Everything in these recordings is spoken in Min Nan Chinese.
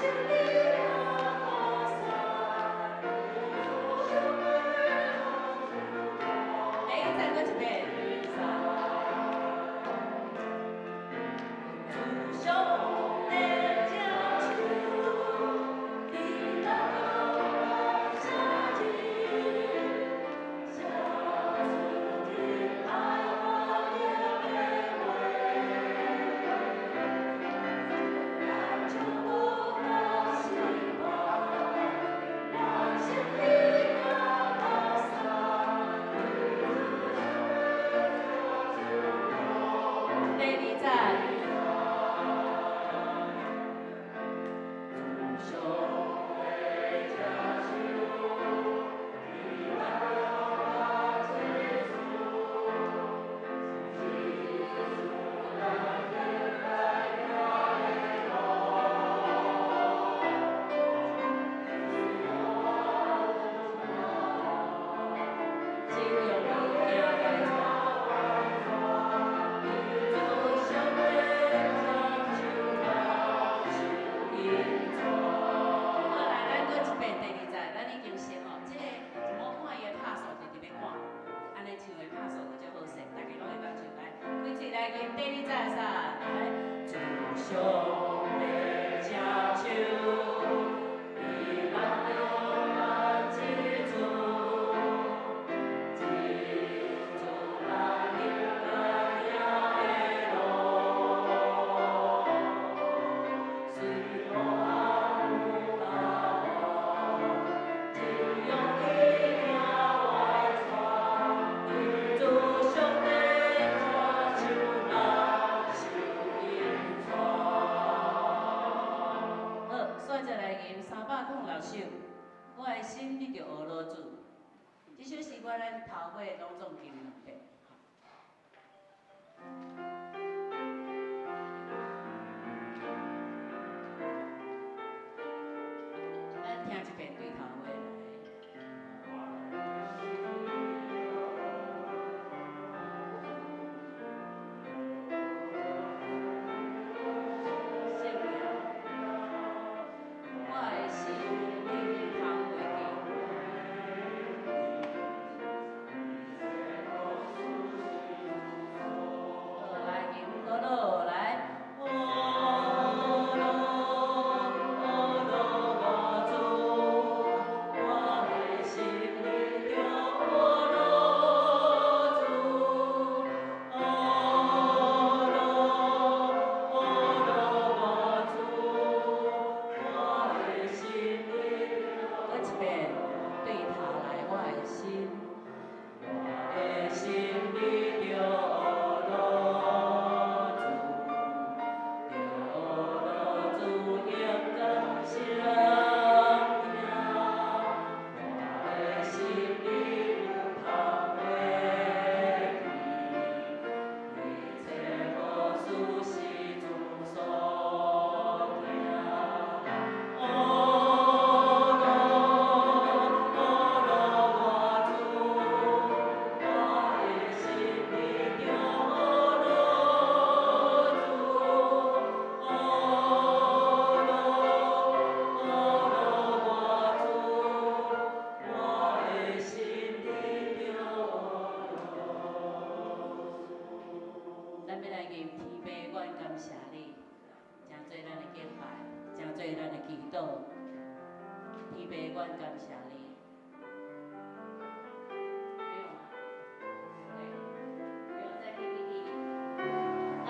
第一节閣一遍。主上的正手，你来感謝你，寫出你愛我的話，咱就不當失望，我心裡感謝。第二節。主上的正手，你來真容易行歪主上的正手來受引帶。好，來，咱閣一遍第二節，咱已經熟吼。這個我看伊的拍數就佇咧看，按呢唱的拍數就足好勢，大家攏會捌唱。來，開喙來吟第二節啥？來，主上的正手，伊挽著咱這主，指出咱應該行的路。雖黑暗有大雨，真容易行歪岔。主上的正手來受引帶。好，煞再來吟306首，我的心得著呵咾主。這首詩歌咱頭尾攏總吟兩遍。咱聽一遍對頭尾來。聖靈，我的心你通袂記。好，來吟呵咾來。呵咾呵咾我主，我的心得著呵咾主，呵咾呵咾我主，我的心得閣一遍，對頭來，我的心，我的心得著呵咾主，著呵咾主榮光生命，我的心你毋通袂記，一切好事是主所疼。呵咾呵咾我主，我的心得著呵咾主，呵咾呵咾我主，我的心得著呵咾主。咱欲來吟天父，阮感謝你，成做咱的敬拜，成做咱的祈禱。天父，阮感謝你。沒有嗎？對，不用再 PPT。好，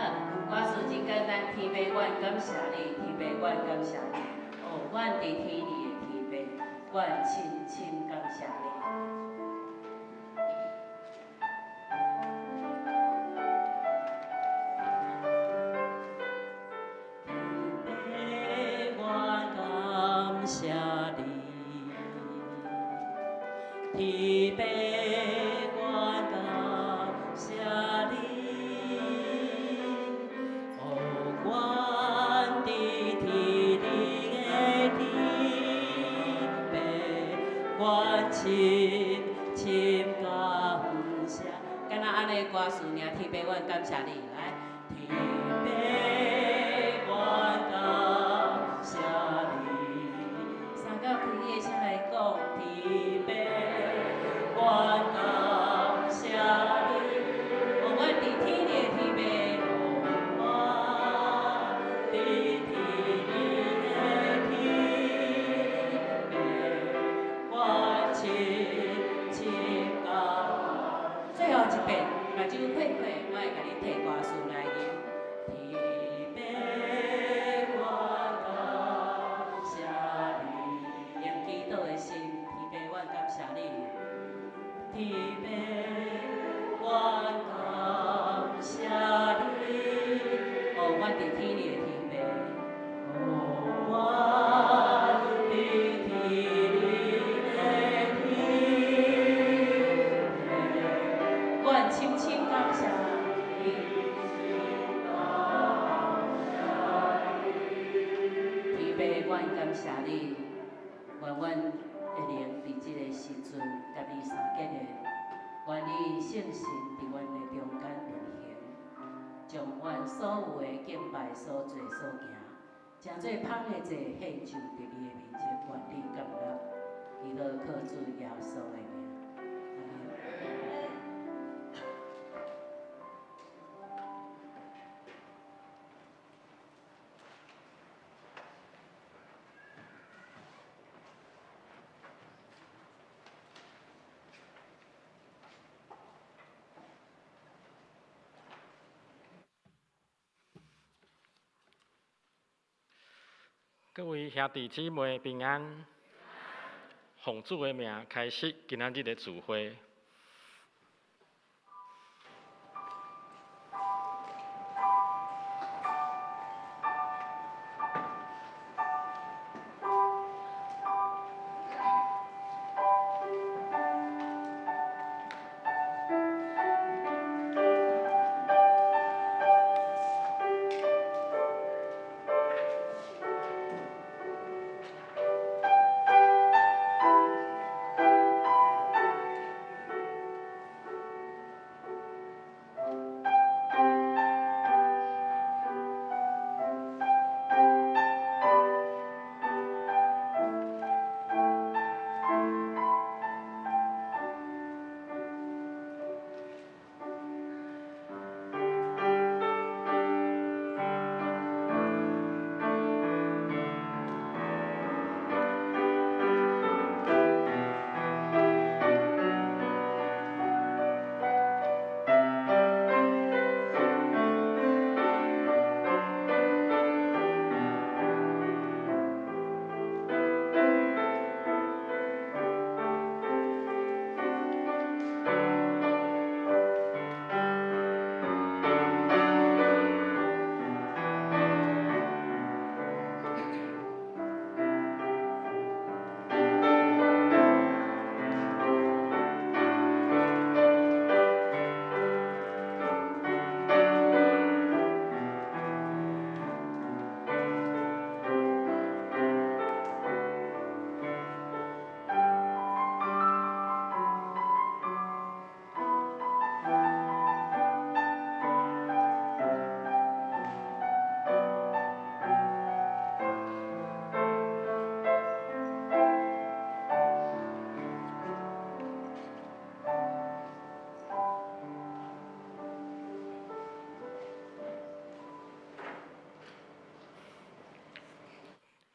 歌詞真簡單，天父，阮感謝你，天父，阮感謝你。哦，阮佇天裡的天父，阮深深感謝你。天父，阮感謝你，天父，阮感謝你。哦，阮佇天裡的天父，阮深深感謝。敢若按呢歌詞爾，天父，阮感謝你，來，天父，阮感謝你。伫天的天父，我深深感。最後一遍，目睭閉開，我會共你提歌詞來吟。天父，我感謝你，用祈禱的心，天父，我感謝你。天父，我感謝你。哦，阮佇天裡的天父。哦，阮佇天裡的天父，阮深深感謝你。天父，阮感謝你，願阮的靈佇這个時陣佮你相結連，願你聖神佇阮的中間運行，將阮所有的敬拜所做所行，成做芳的祭獻上佇你的面前，願你接納，祈禱靠主耶穌的名。阿們。 各位兄弟姊妹平安，奉主的名開始今仔日的聚會。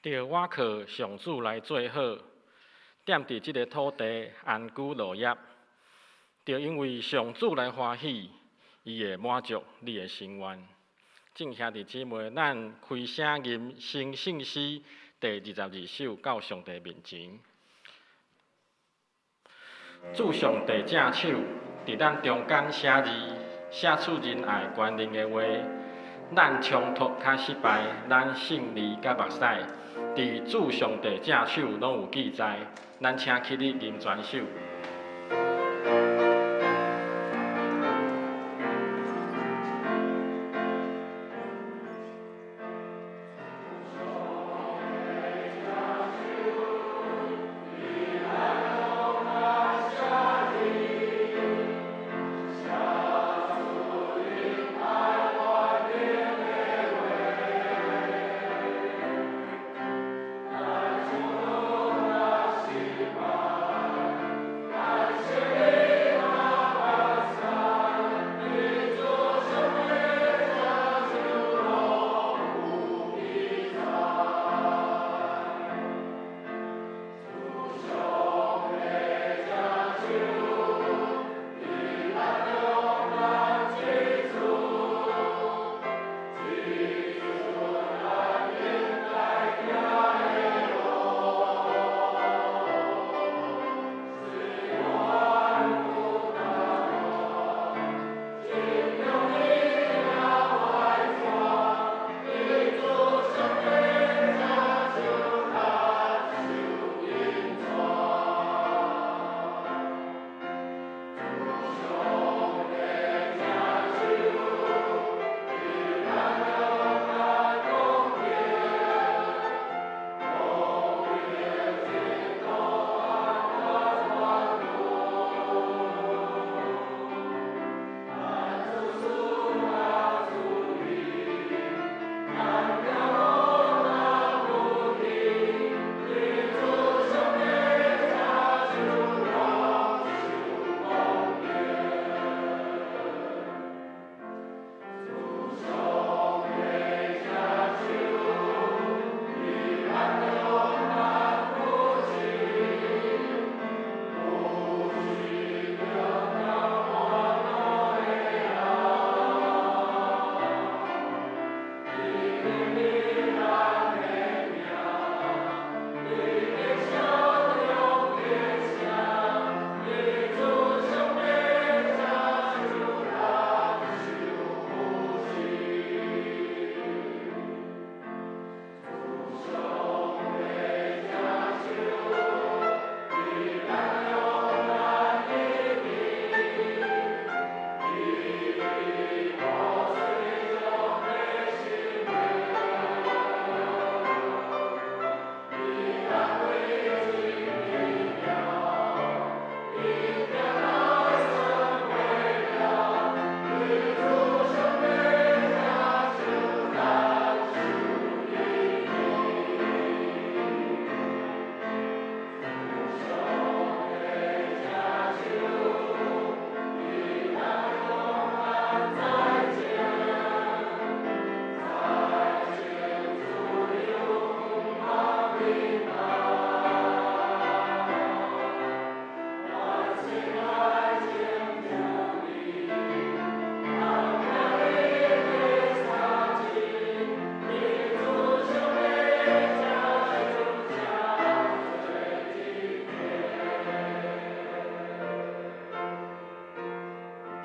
著我靠上主來做好，踮佇這个土地安居樂業。著因為上主來歡喜，伊會滿足你的心願。眾兄弟姊妹，咱開聲吟成聖詩第22首到上帝面前。主上帝正手，佇咱中間寫字，寫出仁愛觀念的話。咱衝突較失敗，咱勝利佮目屎，佇主上帝正手攏有記載。咱請起立吟全首。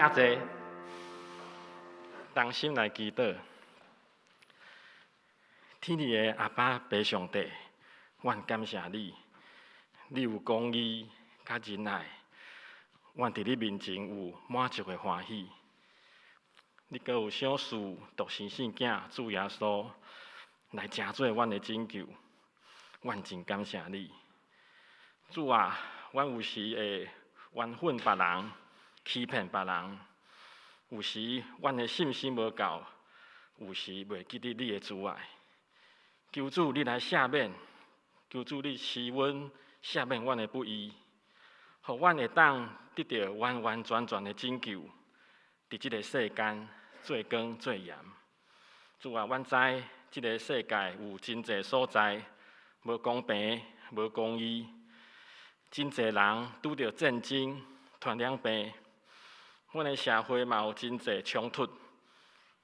坐，同心來祈禱。天父的阿爸父上帝，阮感謝你，你有公義佮仁愛，阮佇你面前有滿足的歡喜。你閣有賞賜獨生聖囝主耶穌來成做阮的拯救，阮真感謝你。主啊，阮有時會冤恨別人，欺騙別人，有時阮的信心無夠，有時袂記得你的慈愛。求主你來赦免，求主你賜阮赦免阮的不義，予阮會當得著完完全全的拯救，佇這个世間做光做鹽。主啊，阮知這个世界有真濟所在無公平、無公義，真濟人拄著戰爭、傳染病，阮的社會嘛有真濟衝突，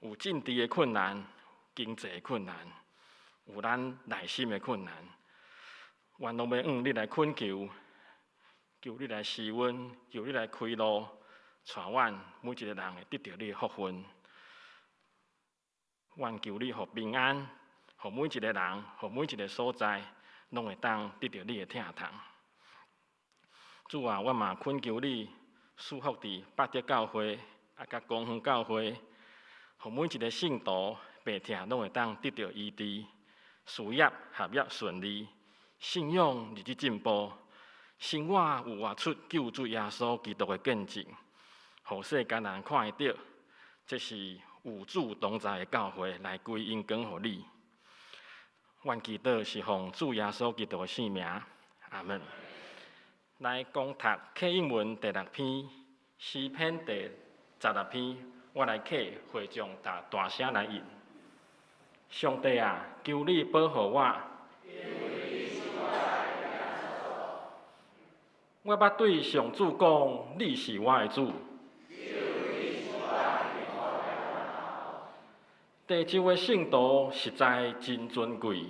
有政治的困難、經濟的困難，有咱內心的困難。阮攏欲向你來懇求，求你來施恩，求你來開路，帶阮每一个人會得著你的福分。阮求你予平安，予每一个人，予每一个所在，攏會當得著你的疼痛。主啊，我嘛懇求你賜福佇百德教會，啊，佮光遠教會，予每一个聖徒病疼攏會當得著醫治，事業學業順利，信仰日日進步，生活有活出救主耶穌基督的見證，予世間人看會著，這是有主同在的教會來歸榮光予你。阮祈禱是奉主耶穌基督的聖名，阿門。來恭讀啟應文第六篇，詩篇第十六篇，我來啟，會眾大大聲來應。上帝啊，求你保護我。我捌對上主講，你是我的主。地上的聖徒實在真尊貴。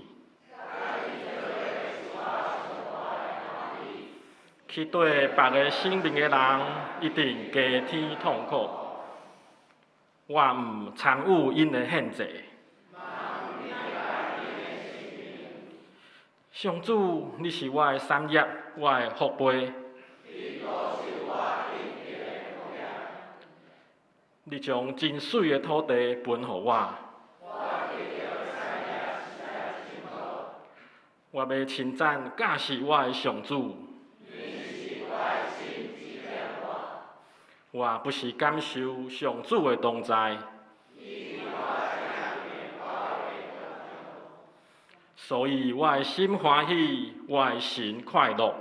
去綴別个性命的人，一定加添痛苦。我毋參與𪜶的獻祭。上主，你是我的產業，我的福杯。你將真媠的土地分予我。我欲稱讚教示我的上主。我不時感受上主的同在，所以我的心歡喜，我的神快樂。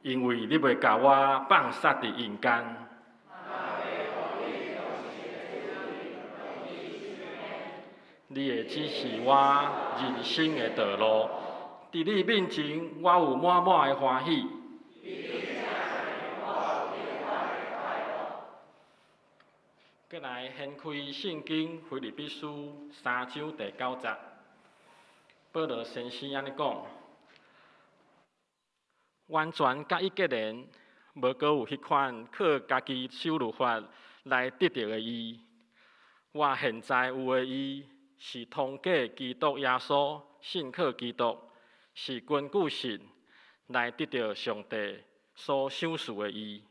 因為你袂共我放殺佇陰間。你會指示我人生的道路，佇你面前，我有滿滿的歡喜。閣來掀開聖經腓立比書三章第九節，保羅先生按呢講：完全佮伊結連，無閣有彼款靠家己守律法來得著的義。我現在有的義，是通過基督耶穌信靠基督，是根據信來得著上帝所賞賜的義。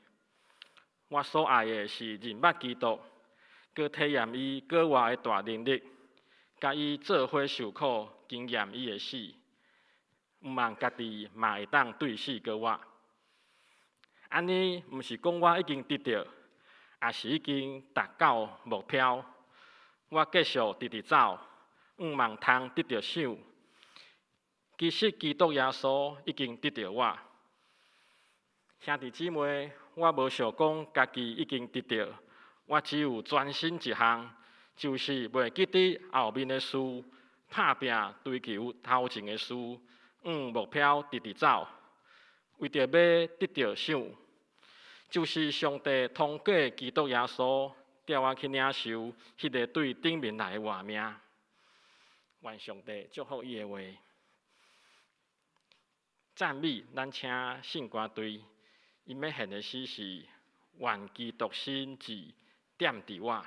我所愛的是認捌基督，閣體驗伊過活的大能力，佮伊做伙受苦，經驗伊的死，毋望家己嘛會當對死過活。按呢，毋是講我已經得著，抑是已經達到目標。我繼續直直走，毋望通得著賞。其實基督耶穌已經得著我。兄弟姊妹，我無想講家己已經得著，我只有專心一項，就是袂記得後面的事，拍拚追求頭前的事，向目標直直走，為著欲得著賞，就是上帝通過基督耶穌調我去領受彼个對頂面來的活命。願上帝祝福伊的話。讚美，咱請聖歌隊。𪜶欲獻的詩是願基督心志踮佇我。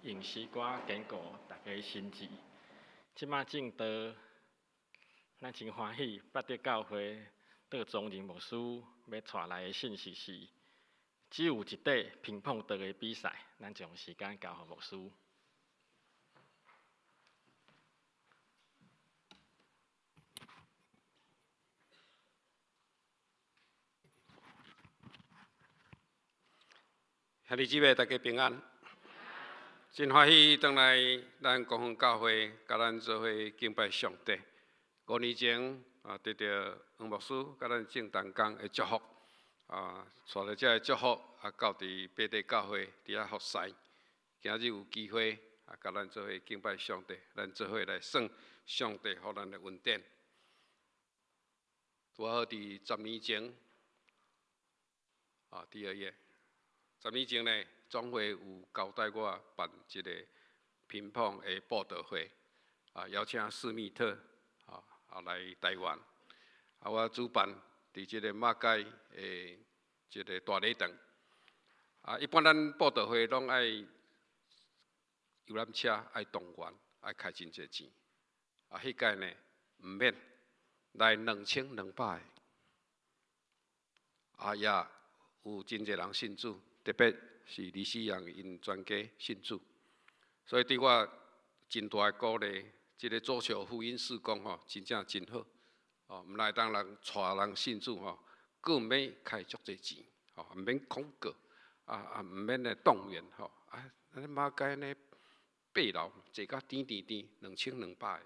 用诗歌坚固大家心志。这马证道，咱真欢喜，八德教会杜宗仁牧师欲带来的信息是：只有一块乒乓桌的比赛。咱将时间交予牧师。兄弟姊妹，大家平安。真欢喜转来咱光丰教会，佮咱做伙敬拜上帝。5年前啊，得著黄牧师佮咱郑同工的祝福，啊，带著这个祝福啊，到伫八德教会伫遐服侍。今日有机会啊，佮咱做伙敬拜上帝，咱做伙来算上帝予咱的恩典。拄好伫十年前，啊，第二页，十年前呢，总会有交代我办一个乒乓的布道会，啊，邀请史密特啊来台湾，啊，我主办伫这个马偕的这个大礼堂，啊，一般咱布道会拢爱游览车，爱动员，爱开真济钱，啊，彼届呢毋免，來2200个，啊也有真濟人信主，特別是李西陽𪜶全家信主，所以對我真大的鼓勵。這个桌球福音事工吼，真正真好，哦，毋但會當人帶人信主吼，閣毋免開足濟錢，吼，毋免廣告，啊啊，毋免來動員吼，啊，咱馬偕呢八樓坐甲甜甜甜，2200个。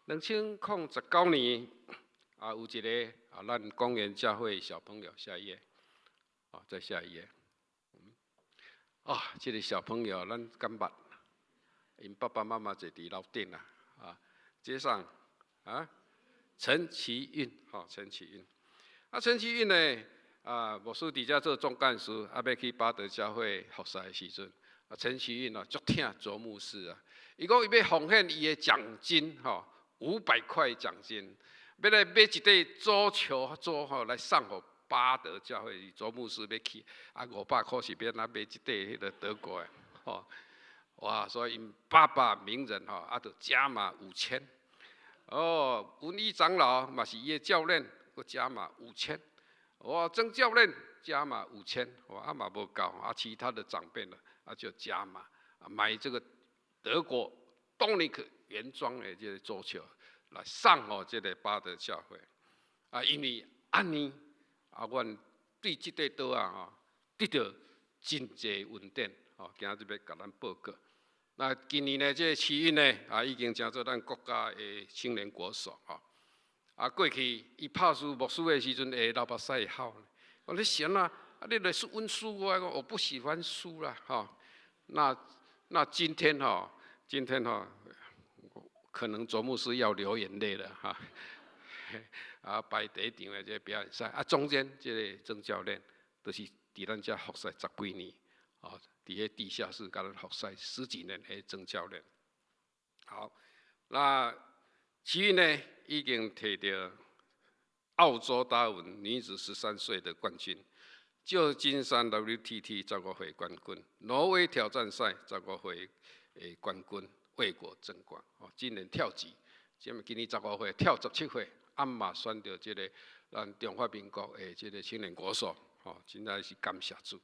2019年啊，有一个啊，咱公園教會小朋友，下一頁，啊，再下一頁，啊，這个小朋友咱敢捌？𪜶爸爸媽媽坐佇樓頂啊，啊，接上啊，陳其運，吼，陳其運，啊，陳其運呢，啊，牧師佇遮做總幹事，啊，欲去八德教會服侍的時陣，啊，陳其運啊，足疼卓牧師啊，伊講伊欲奉獻伊的獎金，吼，500塊獎金，欲來買一塊桌球桌吼來送予八德教會，卓牧師欲去，啊，500塊是欲按怎買一塊彼个德國的，吼。哇！所以𪜶爸爸名人吼，啊，就加碼5000。哦，文一長老嘛是伊的教練，閣加碼五千。哇，曾教練加碼五千，哇，啊嘛無夠，啊，其他的長輩呢，啊就加碼，買這個德國東尼克原裝的這个桌球來送予這个八德教會。啊，因為按呢，啊，阮對這塊桌仔吼，得著真濟恩典，吼，今日欲共咱報告。那今年呢，這个齊運呢，啊，已經成做咱國家的青年國手吼。啊，過去伊拍輸牧師的時陣，會流目屎會哭。我你想啊，啊，你來輸阮輸我，我不喜歡輸啦，吼。那今天吼，今天吼，可能卓牧師要流眼淚了哈。啊，排第一場的這个表演賽，啊，中間這个曾教練，就是佇咱遮服侍十幾年，哦，佇彼地下室共咱服侍十幾年的曾教練。好，那齊運呢，已經摕著澳洲達文女子13歲的冠軍，舊金山 WTT 十五歲冠軍，挪威挑戰賽十五歲的冠軍，為國爭光。哦，今年跳級，今年十五歲跳17歲，啊嘛選著這个咱中華民國的這个青年國手，哦，真正是感謝主。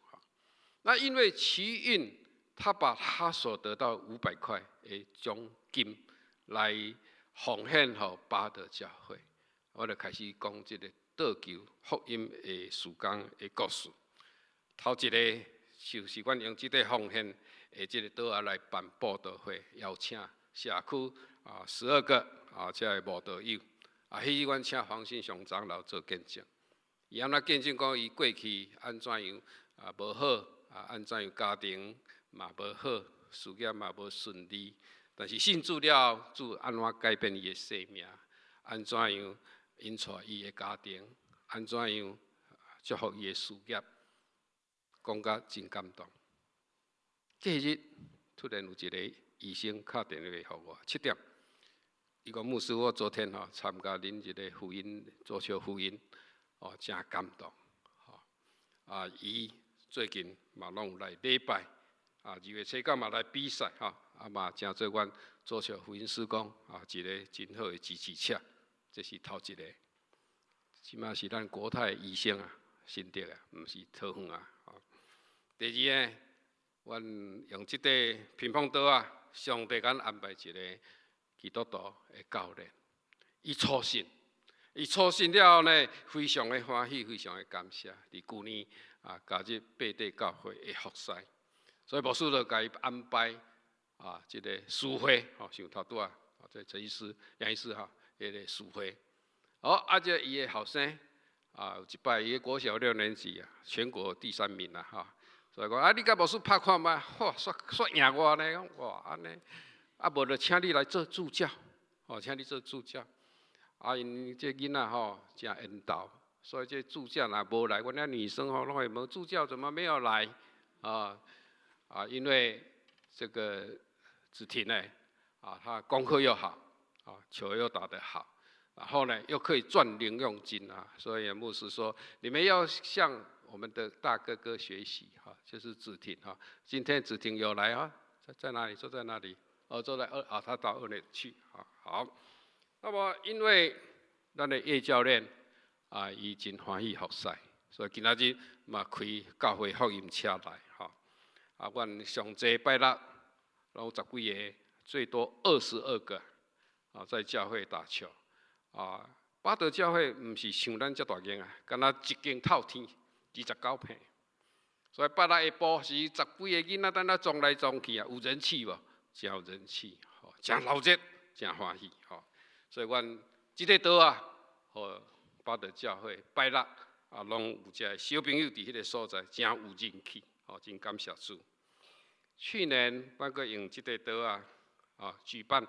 那因為齊運，他把他所得到500塊的獎金來奉獻予八德教會，我就開始講這个桌球福音的事工的故事。頭一个就是阮用這个奉獻的這个桌仔來辦佈道會，邀請社區啊12個啊這个慕道友，啊，彼日阮請黃新雄長老做見證，伊按怎見證講伊過去按怎樣啊無好，啊按怎樣家庭嘛無好，事業嘛無順利，但是信主了後，主按怎改變伊的生命，按怎樣𪜶帶伊的家庭，按怎樣祝福伊的事業，講甲真感動。隔日突然有一个醫生敲電話予我，7點，伊講牧師，我昨天吼參加恁這个福音桌球福音，哦，真感動，吼啊，伊最近嘛攏有來禮拜，啊，2月初九嘛來比賽，吼，啊嘛成做阮桌球福音事工啊一个真好的支持者，這是頭一个。這馬是咱國泰醫生啊，新竹啊，毋是桃園啊。第二个，阮用這塊乒乓桌仔，上帝共安排一个基督徒的教練，伊初信，伊初信了後呢，非常的歡喜，非常的感謝。佇舊年啊，加入八德教會的服侍，所以牧師就共伊安排啊，這个司會，吼，像頭拄仔啊，這陳醫師、楊醫師哈，彼个司會。好，啊，這伊的後生啊，有一擺伊國小六年級啊，全國第三名啦，哈。所以講啊，你共牧師拍看覓，哇，煞煞贏我呢，講哇，按呢，啊，無就請你來做助教，哦，請你做助教。啊，𪜶這囡仔吼誠緣投，所以這助教若無來，阮遐女生吼攏會問助教怎麼沒有來？啊啊，因為這个子婷呢，啊，他功課又好，啊，球又打得好，然後呢又可以賺零用金啊，所以牧師說，你們要向我們的大哥哥學習，哈，就是子婷哈。今天子婷有來啊，在哪裡？坐在哪裡？哦，坐在二啊，他到二年去，好，好。那麼因為咱的葉教練啊，伊真歡喜服侍，所以今仔日嘛開教會福音車來吼。啊，阮上濟拜六攏有十幾个，最多22個啊，在教會打球。啊，八德教會毋是像咱遮大間啊，敢若一間透天，29坪。所以拜六下晡是十幾个囡仔佇那撞來撞去啊，有人氣無？真有人氣，吼，真鬧熱，真歡喜，吼。所以阮這個桌仔，予八德教會拜六啊，攏有遮小朋友佇彼个所在，真有人氣，吼，真感謝主。去年咱閣用這個桌仔啊，舉辦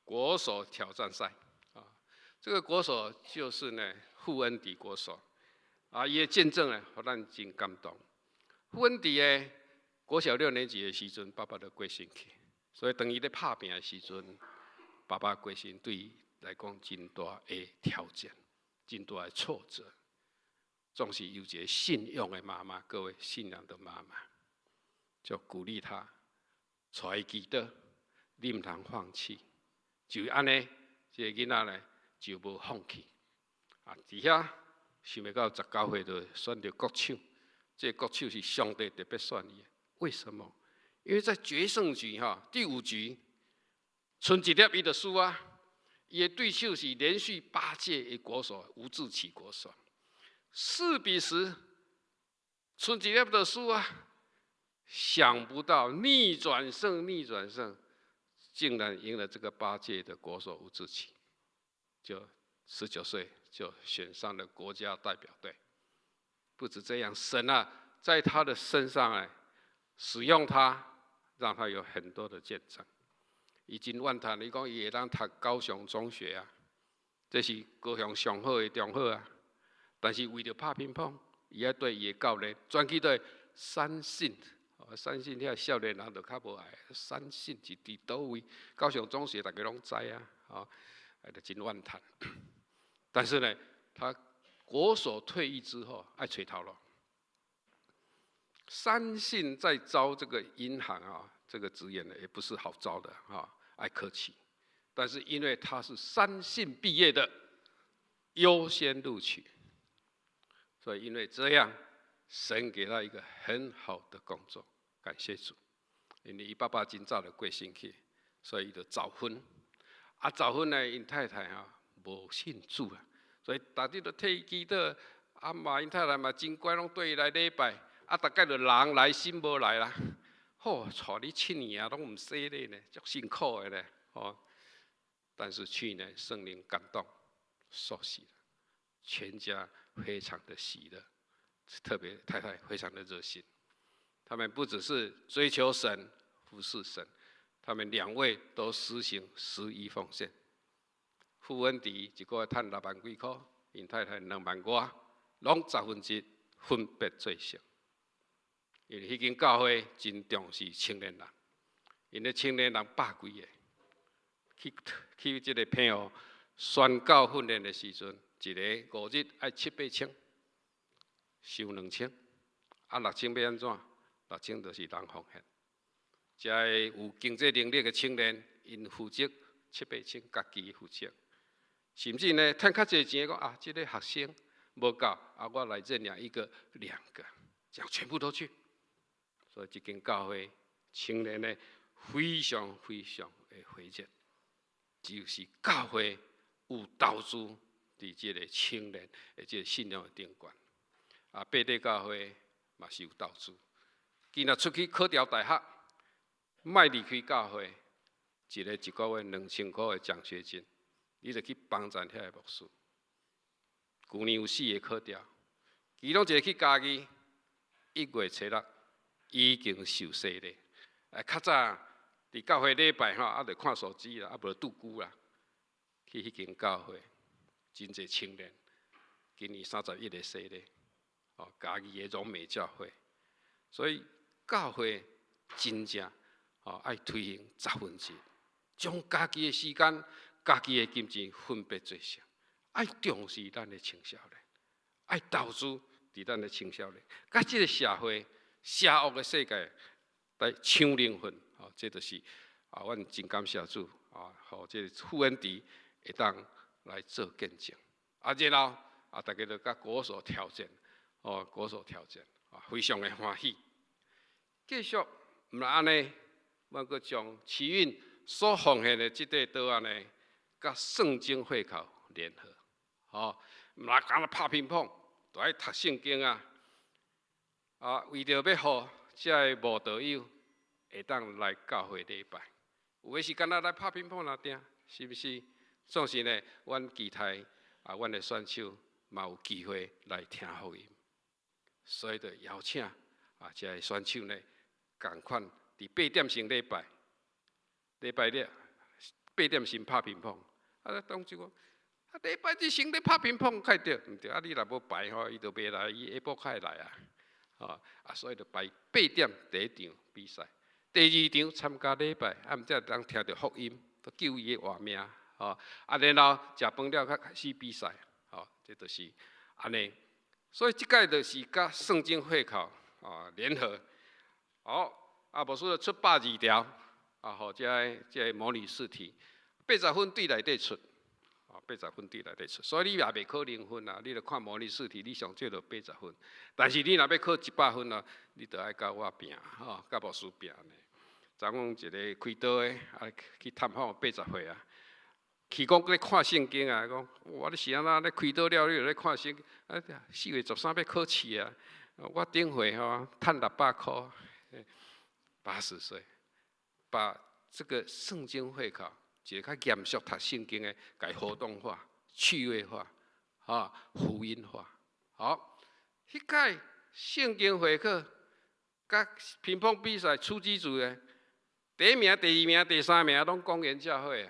國手挑戰賽啊，這個國手就是呢傅恩迪國手啊，伊的見證呢，予咱真感動。傅恩迪的國小六年級的時陣，爸爸就過身去，所以當伊咧拍拚的時陣，爸爸過身對伊來講真大的挑戰，真大的挫折。總是有一個信仰的媽媽，各位信仰的媽媽，就鼓勵他，帶伊祈禱，你毋通放棄，就按呢，這个囡仔呢就無放棄。啊，佇遐想袂到19歲就選著國手，這個國手是上帝特別選伊的。為什麼？因為在決勝局哈第五局，賰一粒伊就輸啊。伊的對手是連續八屆的國手吳志奇國手，4比10，賰一粒就輸啊。想不到逆轉勝，逆轉勝，竟然贏了這個八屆的國手吳志奇，就19歲就選上了國家代表隊。不止這樣，神啊，在他的身上哎，使用他，讓他有很多的見證。伊真怨嘆，伊講伊會當讀高雄中學啊，這是高雄上好的中學啊。但是為著拍乒乓，伊愛綴伊的教練轉去佗三信，三信遐少年人就較無愛。三信是佇佗位？高雄中學大家攏知啊，吼，就真怨嘆。但是呢，他國手退役之後，愛揣頭路。三信在招這個銀行啊，這個職員呢，也不是好招的啊，愛客氣。但是因為他是三信畢業的，優先錄取，所以因為這樣，神給他一個很好的工作，感謝主。因為伊爸爸真早就過身去，所以伊就早婚。啊，早婚呢，𪜶太太啊無信主啊，所以逐日都替伊祈禱。啊嘛，𪜶太太嘛真乖，攏綴伊來禮拜。啊，逐擺就人來心無來啦。好，娶你7年啊，攏毋洗禮呢，足辛苦的咧。哦，但是去年聖靈感動，受洗了，全家非常的喜樂，特別太太非常的熱心。他們不只是追求神、服侍神，他們兩位都實行十一奉獻。傅恩迪一個月賺6萬幾箍，𪜶太太2萬外，攏十分之一分別做聖。因為彼間教會真重視青年人，𪜶的青年人百幾个，去去這个澎湖宣教訓練的時陣，一个5日愛七八千，收2000，啊6000欲按怎？6000就是人奉獻。遮个有經濟能力的青年，𪜶負責七八千，家己負責。甚至呢，趁較濟錢，講啊，這个學生無夠，啊，我來認領一個、兩個，這樣全部都去。所以這間教會青年呢，非常非常的火熱，就是教會有投資佇這个青年的這个信仰的頂懸。啊，八德教會嘛是有投資。今仔出去考著大學，莫離開教會，一个一個月2000箍的獎學金，你就去幫贊遐个牧師。舊年有四个考著，其中一个去嘉義，1月初6已經受洗禮。啊，較早佇教會禮拜吼，啊，就看手機啦，啊，無拄久啦，去彼間教會，真濟青年，今年31个洗禮，哦，嘉義的榮美教會，所以教會真正哦愛推行十分之一，將家己的時間、家己的金錢分別做聖，愛重視咱的青少年，愛投資佇咱的青少年，佮這个社會邪惡的世界來搶靈魂，哦，這就是啊，阮真感謝主啊，予這个傅恩迪會當來做見證。啊，然後啊，大家就佮國手挑戰，哦，國手挑戰，啊，非常的歡喜。繼續毋但按呢，阮閣將慈運所奉獻的這塊桌仔呢，佮聖經會考聯合，吼，毋但干焦拍乒乓，都愛讀聖經啊。啊，為著欲予遮个無道友會當來教會禮拜，有的是干焦來拍乒乓爾定，是毋是？總是呢，阮期待啊，阮的選手嘛有機會來聽福音，所以就邀請啊，遮个選手呢，仝款佇八點先禮拜，禮拜日八點先拍乒乓，啊，當就講啊，禮拜日先咧拍乒乓，較對，毋對？啊，你若無排吼，伊就袂來，伊下晡較會來啊。啊，所以就排八點第一場比賽，第二場參加禮拜，啊，毋才會當聽著福音，都救伊的活命，吼，啊，然後食飯了才開始比賽，吼，這就是按呢。所以這擺就是佮聖經會考啊聯合，好，啊，牧師就出120條，啊，予這个這个模擬試題，80分對內底出。八十分對內底出，所以你也袂可能分啊！你著看模擬試題，你上少著八十分。但是你若欲考100分啊，你著愛佮我拼，吼，佮牧師拼呢。昨昏一个開刀的啊，去探訪80歲啊，去講咧看聖經啊，講哇你是按怎咧開刀了，你就咧看聖經？啊，4月13欲考試啊，我頂回吼趁600箍，80歲，把這個聖經會考。一个較嚴肅讀聖經的，共活動化、趣味化、啊福音化。好，彼擺聖經會考，佮乒乓比賽初級組的，第一名、第二名、第三名攏公園教會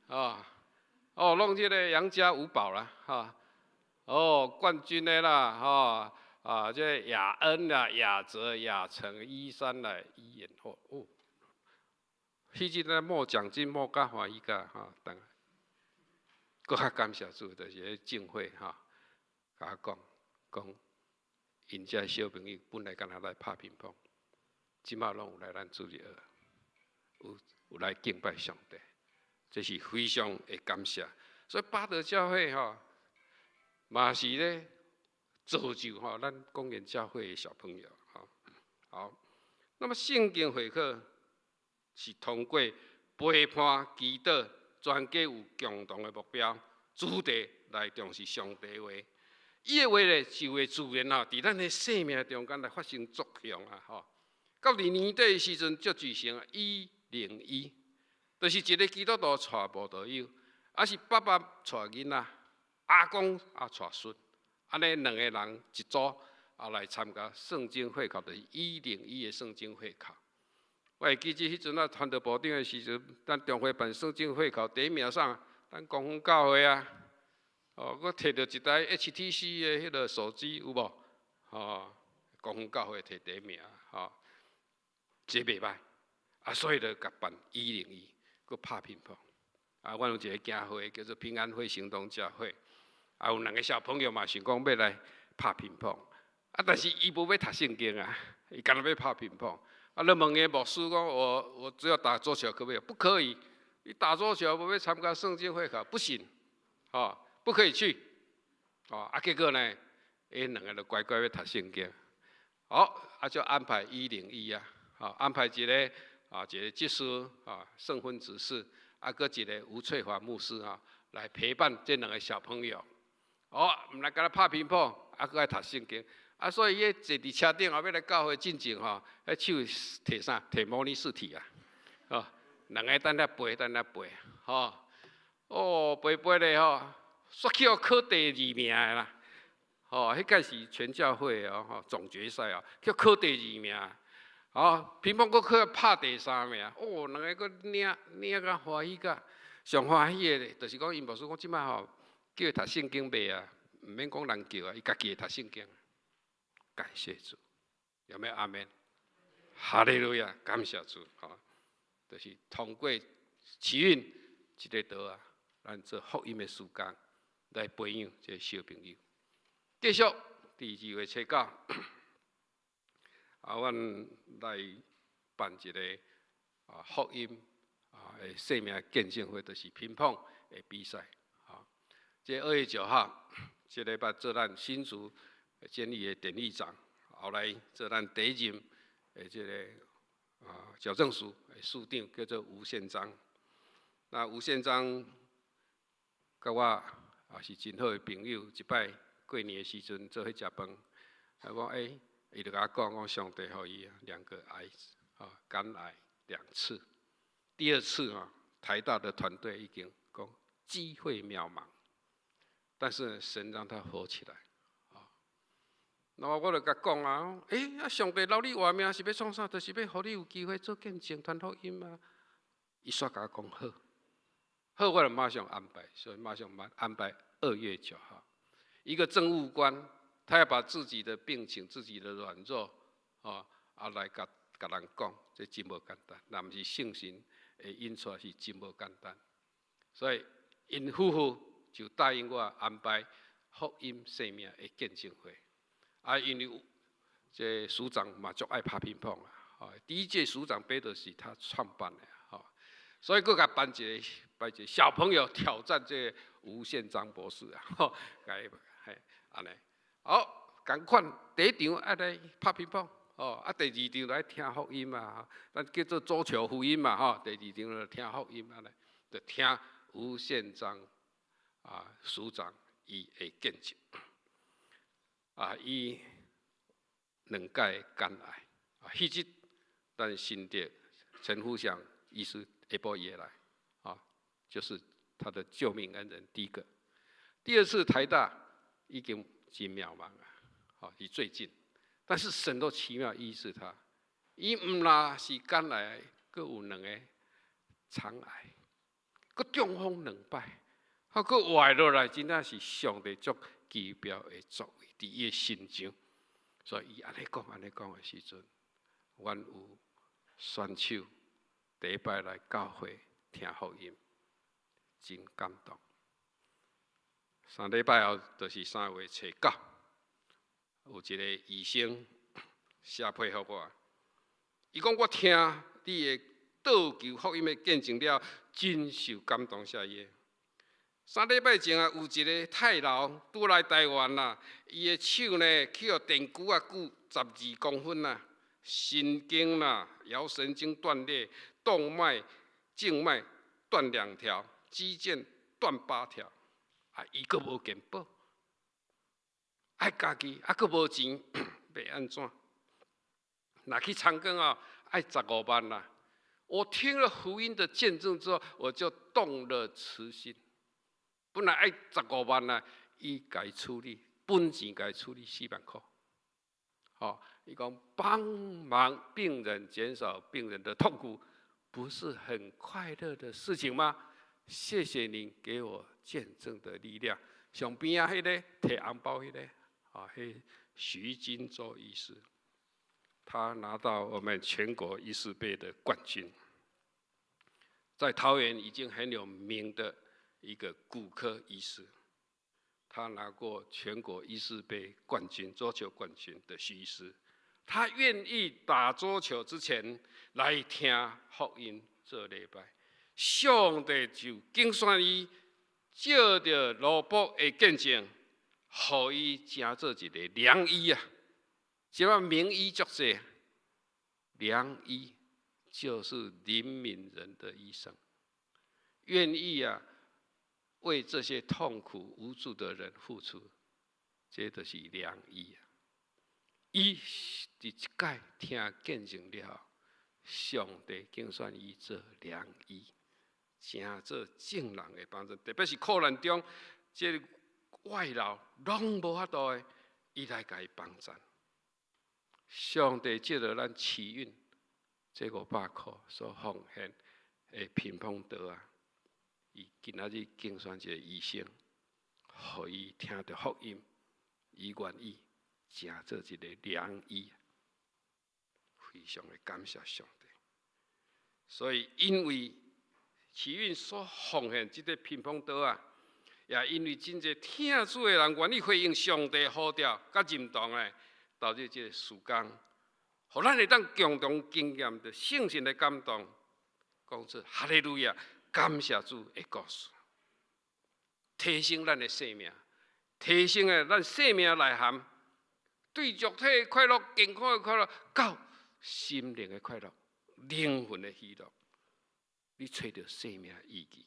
啊，哦，攏這个楊家五寶啦，哈，哦，冠軍的啦，吼，啊，這個雅恩啦、雅哲、雅成、一三啦、一言，哦哦。彼陣咧募獎金募甲歡喜甲吼，等，閣較感謝主，就是彼政會吼，共我講講，𪜶遮小朋友本來干焦來拍乒乓，這馬攏有來咱主日學，有來敬拜上帝，這是非常的感謝。所以八德教會吼，嘛是咧造就吼咱公園教會的小朋友吼。好，那麼聖經會考是通過陪伴、祈禱，全家有共同的目標，主題來重視上帝話。伊的話咧就會自然吼，佇咱的生命中間來發生作用啊！吼，到佇年底的時陣，才舉行101，就是一個基督徒帶慕道友，抑是爸爸帶囡仔，阿公啊帶孫，按呢兩個人一組啊來參加聖經會考，就是一零一的聖經會考。我會記得彼陣啊，傳道部長的時陣，咱中會辦聖經會考第一名啥？咱光復教會啊，哦，閣提著一台 HTC 的彼个手機有無？哦，光復教會提第一名，吼，這袂䆀，啊，所以就共辦一零一，閣拍乒乓。啊，阮有一个教會叫做平安會行動教會，啊，有兩个小朋友嘛想講欲來拍乒乓，啊，但是伊無欲讀聖經啊，伊干焦欲拍乒乓。啊，你問伊牧師講，我只要打桌球可不可以？不可以，你打桌球無欲參加聖經會考，不行，哦，不可以去，哦，啊，結果呢，𪜶兩个就乖乖欲讀聖經，好，啊，就安排一零一啊，好，安排一个啊，一個執事啊，聖分執事，啊，閣一个吳翠華牧師啊，來陪伴這兩个小朋友，哦，毋但干焦拍乒乓，啊，閣愛讀聖經。啊，所以伊坐佇車頂後欲來教會進前吼，彼手提啥？提模擬試題啊，吼，兩个等遐背，等遐背，吼，哦，背背咧吼，煞去予考第二名的啦，吼，彼擺是全教會哦，吼，總決賽哦，去考第二名，吼，乒乓閣去拍第三名，哦，兩个閣領領甲歡喜甲，上歡喜的，就是講𪜶牧師講這擺吼，叫伊讀聖經袂啊，毋免講人叫啊，伊家己會讀聖經。感謝主，有沒有阿們？哈利路亞，感謝主，吼，就是通過慈運這个桌仔，咱做福音的事工來培養這个小朋友。繼續，佇2月初九，啊，阮來辦一个啊福音啊的生命見證會，就是乒乓的比賽。啊，這2月9號，這禮拜做咱新竹監獄的典獄長，後來做咱第一任的這个矯正署的署長，叫做吳憲章。那吳憲章佮我也是真好的朋友，一擺過年的時陣做伙食飯，啊，我欸，伊就共我講，講上帝予伊兩個癌，肝癌兩次，第二次啊，台大的團隊已經講機會渺茫，但是神讓他活起來，啊，那麼我就共講啊，欸，啊上帝留你活命是欲創啥？就是欲予你有機會做見證傳福音啊。伊煞共我講好，好，我就馬上安排，所以馬上安排2月9號，一個政務官，他要把自己的病情、自己的軟弱，來共共人講，這真無簡單，若毋是聖神會引出來是真無簡單。所以𪜶夫婦就答應我安排福音生命的見證會。啊，因為這署長嘛足愛拍乒乓啊，第一屆署長杯都是他創辦的，所以閣共辦一个辦一个小朋友挑戰這吳憲章博士啊，吼，共嘿按呢，好，仝款第一場愛來拍乒乓，哦，啊，第二場來聽福音嘛，咱叫做桌球福音嘛，吼，第二場就聽福音按呢，就聽吳憲章署長伊的見證，啊，伊兩擺肝癌，啊，彼日咱新竹陳福祥醫師下晡伊會來，啊，就是他的救命恩人第一個，第二次台大已經真渺茫啊，好，是最近，但是神都奇妙醫治他，伊毋但是肝癌，閣有兩个腸癌，閣中風兩擺，啊，閣活落來，真正是上帝足奇妙的作為佇伊的身上，所以伊按呢講按呢講的時陣，阮有選手第一擺來教會聽福音，真感動。3禮拜後就是3月初9，有一個醫生寫批予我，伊講我聽你的桌球福音的見證了，真受感動寫伊的。3禮拜前啊，有一个泰勞拄來台灣啦，伊的手呢去予電鋸仔鋸12公分啦，神經啦，橈神經斷裂，動脈、靜脈斷兩條，肌腱斷八條，啊，伊閣無健保，愛家己啊，閣無錢，欲按怎？若去長庚啊，愛十五萬啦。我聽了福音的見證之後，我就動了慈心。本來愛十五萬啦，伊共處理，本錢共處理4萬塊。吼，伊講幫忙病人減少病人的痛苦，不是很快樂的事情嗎？謝謝您給我見證的力量。上邊仔彼个提紅包彼个，啊，彼徐金洲醫師，他拿到我們全國醫師杯的冠軍，在桃園已經很有名的一個骨科醫師，他拿過全國醫師杯冠軍、桌球冠軍的徐醫師，他願意打桌球之前來聽福音做禮拜，上帝就揀選伊，借著羅伯的見證，予伊成做一个良醫啊！這擺名醫足濟，良醫就是憐憫人的醫生，願意啊為這些痛苦無助的人付出，這就是良醫啊！伊佇這擺聽見證了，上帝揀選伊做良醫，成做眾人的幫助，特別是苦難中，這個外勞攏無法度的，伊來共伊幫贊。上帝借著咱慈運這500塊所奉獻的乒乓桌仔，伊今仔日揀選一个醫生，予伊聽著福音，伊願意成做一个良醫，非常的感謝上帝。所以，因為慈運所奉獻這個乒乓桌仔，也因為真濟疼主的人願意回應上帝呼召，佮認同的，投入這個事工，予咱會當共同經驗著聖神的感動，講出哈利路亞，感謝主的故事。提升咱的生命，提升的咱生命內涵，對肉體的快樂、健康的快樂，到心靈的快樂、靈魂的喜樂，你揣著生命意義。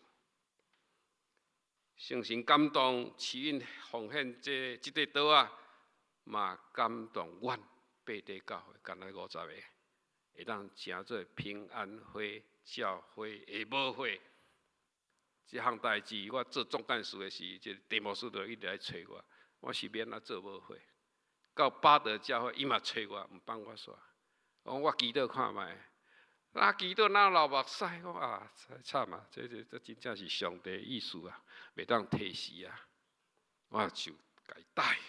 聖神感動，慈恩奉獻這塊桌仔，嘛感動阮八地教會，敢若50個，會當成做平安會教會的母會。這項代誌，我做總幹事的時，這鄭牧師就一直來揣我，我是欲按怎做母會。到巴德教會，伊嘛揣我，毋放我煞。講我祈禱看覓，啊祈禱哪流目屎，講啊慘啊！這真正是上帝意思啊，袂當推辭啊。我就共伊答應。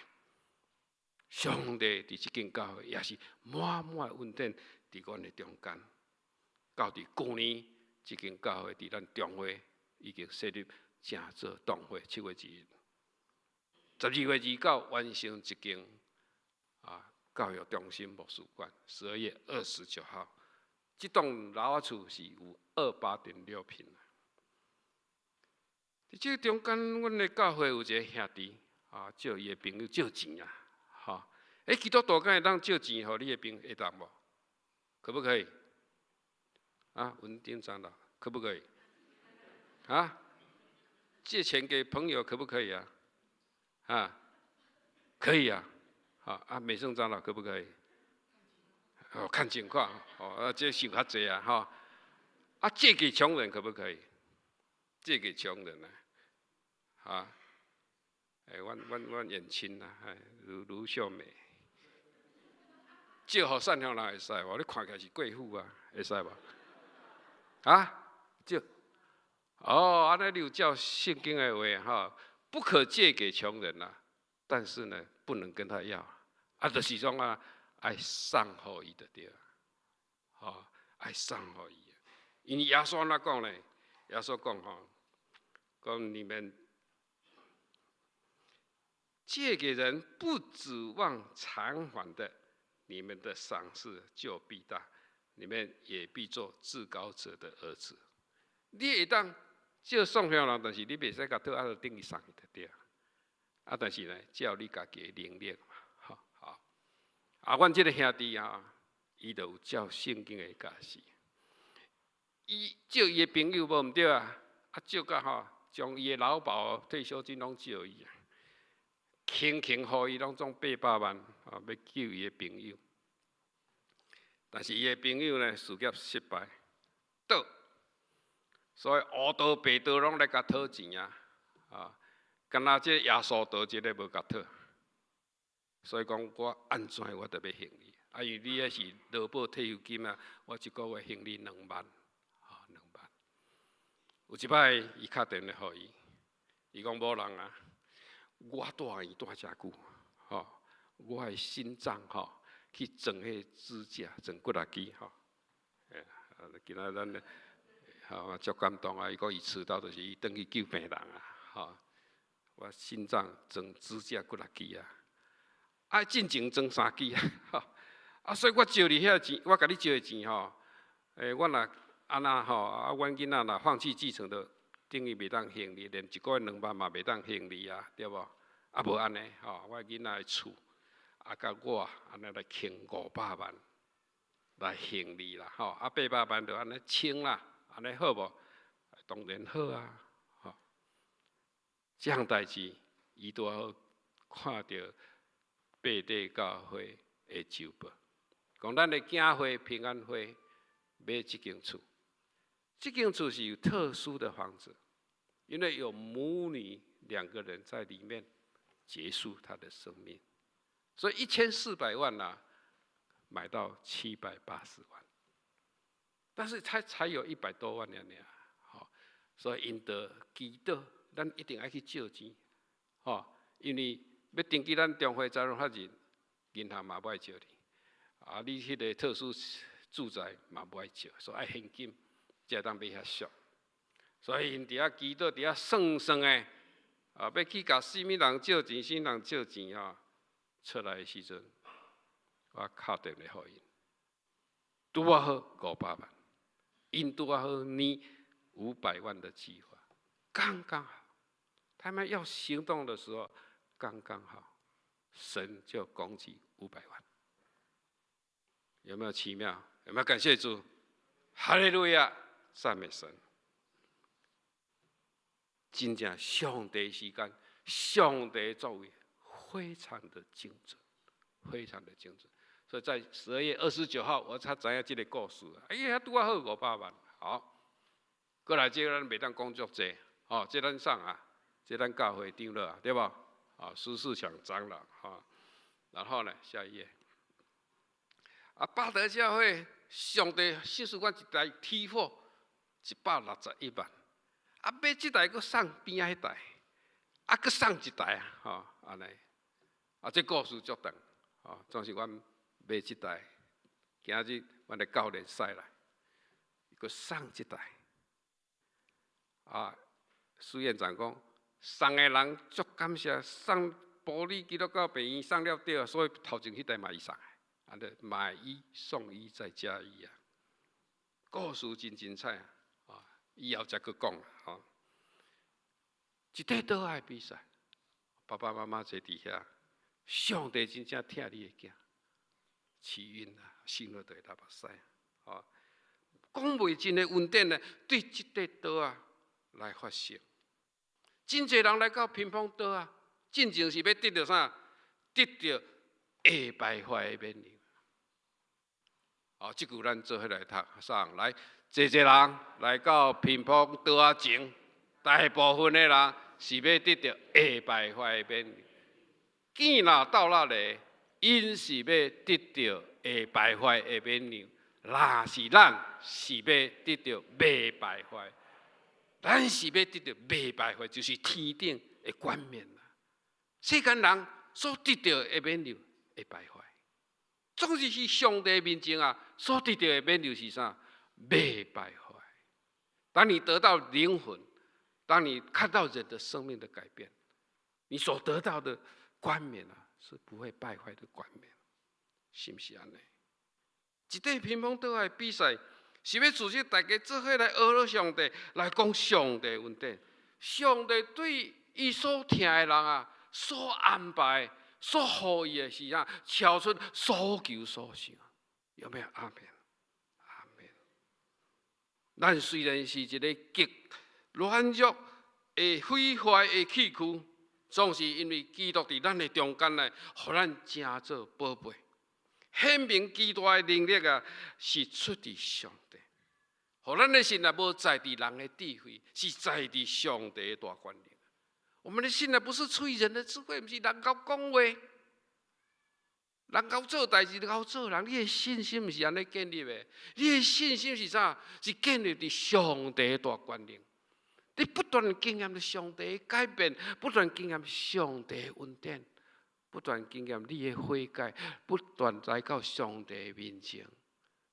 上帝佇這間教會也是滿滿的恩典佇阮的中間。到佇舊年，這間教會佇咱中會已經設立成做堂會，7月2日，12月29完成一間教育中心牧師館。12月29號，這棟樓仔厝是有28.6坪。佇這個中間，阮的教會有一个兄弟借伊的朋友借錢啊，吼，欸，基督徒敢會當借錢予你的朋友會當無？可不可以？啊，文丁長老，可不可以？啊，借錢給朋友可不可以啊？啊，可以啊。好啊，美勝長老可不可以？哦，看情況，哦，啊，這想較濟啊，吼。啊，借給窮人可不可以？借給窮人啊，啊，欸，阮遠親啊，盧盧秀美，借予善良人會使無？你看起來是貴婦啊，會使無？啊，借，哦，按呢你有照聖經的話吼，不可借給窮人啊，但是呢，不能跟他要，啊，就是講啊，愛送予伊就對，吼，愛送予伊。因為耶穌按怎講呢？耶穌講吼，講你們借給人不指望償還的，你們的賞賜就必大，你們也必做至高者的兒子。你會當借送予人，但是你袂使共討，啊，就等於送伊就對。啊，但是呢，照你家己的能力嘛，吼，好。啊，阮這个兄弟啊，伊就有照聖經的教示，伊借伊的朋友無毋對啊，啊借甲吼，將伊的勞保退休金攏借伊啊，輕輕予伊攏總800萬，啊，欲救伊的朋友。但是伊的朋友呢，事業失敗，倒，所以烏道白道攏來共討錢啊，啊，敢若這耶穌道這个無共討，所以講我按怎我都欲還你，啊，因為你彼是勞保退休金啊，我一個月還你2萬，啊，兩萬。有一擺伊敲電話予伊，伊講某人啊，我蹛院蹛遮久，吼，我的心臟吼去裝彼支架，裝幾若支吼，欸，啊，今仔咱吼足感動啊！伊講伊遲到就是伊轉去救病人啊，吼，我心臟裝支架幾若支啊，啊，進前裝三支啊，吼，啊，所以我借你遐錢，我共你借的錢吼，欸，我若按怎吼，啊，阮囡仔若放棄繼承，就等於袂當還你，連一個月2萬嘛袂當還你啊，對無？啊，無按呢，吼，我囡仔的厝，啊，佮我按呢來還500萬來還你啦，吼，啊，800萬就按呢清啦，按呢好無？當然好啊，吼。這項代誌，伊拄好看著八地教會的周報，講咱的教會平安會買這間厝，這間厝是有特殊的房子，因為有母女兩個人在裡面結束他的生命，所以1400萬啊，買到780萬，但是他才有100多萬爾爾，吼，所以𪜶著祈禱，咱一定愛去借錢，吼，因為欲登記咱中會財團法人，銀行嘛無愛借你，啊，你彼个特殊住宅嘛無愛借，所以愛現金，才會當買遐俗。所以𪜶佇遐祈禱，佇遐算算的，啊，欲去共啥物人借錢，啥物人借錢吼，出來的時陣，我敲電話予𪜶，拄仔好500萬，𪜶拄仔好擬500萬的計劃，剛剛好。他們要行動的時候，剛剛好，神就供給500萬。有沒有奇妙？有沒有感謝主？哈利路亞，讚美神！真正上帝時間，上帝作為非常的精準，非常的精準。所以在12月29號，我才知影這个故事。哎呀，拄仔好五百萬。好，過來這个咱袂當講足濟，哦，這咱送啊，這咱教會長老啊，對無？啊，蘇世強長老，哈。然後呢，下一頁。啊，八德教會上帝賞賜阮一台 T4，161萬。啊，買這台閣送邊仔彼台，啊，閣送一台啊，吼，按呢。啊，這故事足長，吼，總是阮買這台，今日阮的教練駛來，閣送這台。啊，蘇院長講，送的人足感謝，送埔里基督教病院送了對，所以頭前彼台嘛伊送的，按呢買一送一再加一啊，故事真精彩啊！啊，以後再閣講啦，吼。一塊桌仔的比賽，爸爸媽媽坐佇遐，上帝真正疼你的囝，起孕啊，生了就會流目屎，吼。講袂盡的恩典呢，對這塊桌仔來發生。真濟人來到屏風桌仔，進前是欲得著啥？得著會敗壞的勉勵。哦，這句咱做伙來讀，上來，濟濟人來到屏風桌仔前，大部分的人是欲得著會敗壞的勉勵。見若到那裡，𪜶是欲得著會敗壞的勉勵；若是咱是欲得著袂敗壞，咱是欲得著袂敗壞，就是天頂的冠冕啦。世間人所得著的勉勵會敗壞，總是去上帝面前啊，所得著的勉勵是啥？袂敗壞。當你得到靈魂，當你看到人的生命的改變，你所得到的冠冕啊，是不會敗壞的冠冕，是毋是按呢？一塊屏風桌仔的比賽，是欲組織大家做伙來學了上帝，來講上帝恩典。上帝對伊所疼的人啊，所安排、所予伊的是啥？超出所求所想，有沒有？阿們，阿們。咱雖然是一个極軟弱、會毀壞的器具，總是因為基督佇咱的中間呢，予咱成做寶貝，顯明基大的能力啊，是出佇上帝。予咱的信啊，無在佇人的智慧，是在佇上帝的大權能。我們的信啊，不是出於人的智慧，毋是人𠢕講話，人𠢕做代誌，𠢕做人。你的信心毋是按呢建立的，你的信心是啥？是建立佇上帝的大權能。你不斷經驗著上帝的改變，不斷經驗上帝的恩典，不斷經驗你的悔改，不斷來到上帝的面前，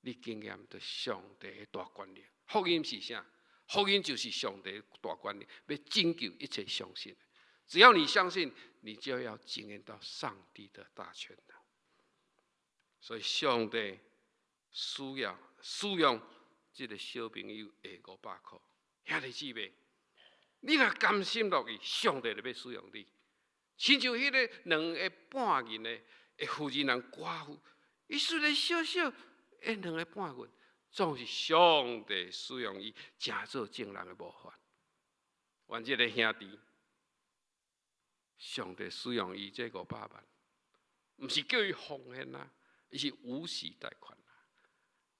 你經驗著上帝的大權能。福音是啥？福音就是上帝大權能，欲拯救一切相信的。只要你相信，你就要經驗到上帝的大權能。所以，上帝需要使用這个小朋友的500箍，兄弟姊妹，你若甘心樂意，上帝就欲使用你。親像彼个2个半銀的婦人人寡婦，伊雖然小小的2个半銀，總是上帝使用伊，成做眾人的模範。阮這个兄弟，上帝使用伊這500萬，毋是叫伊奉獻啊，伊是無息貸款啊。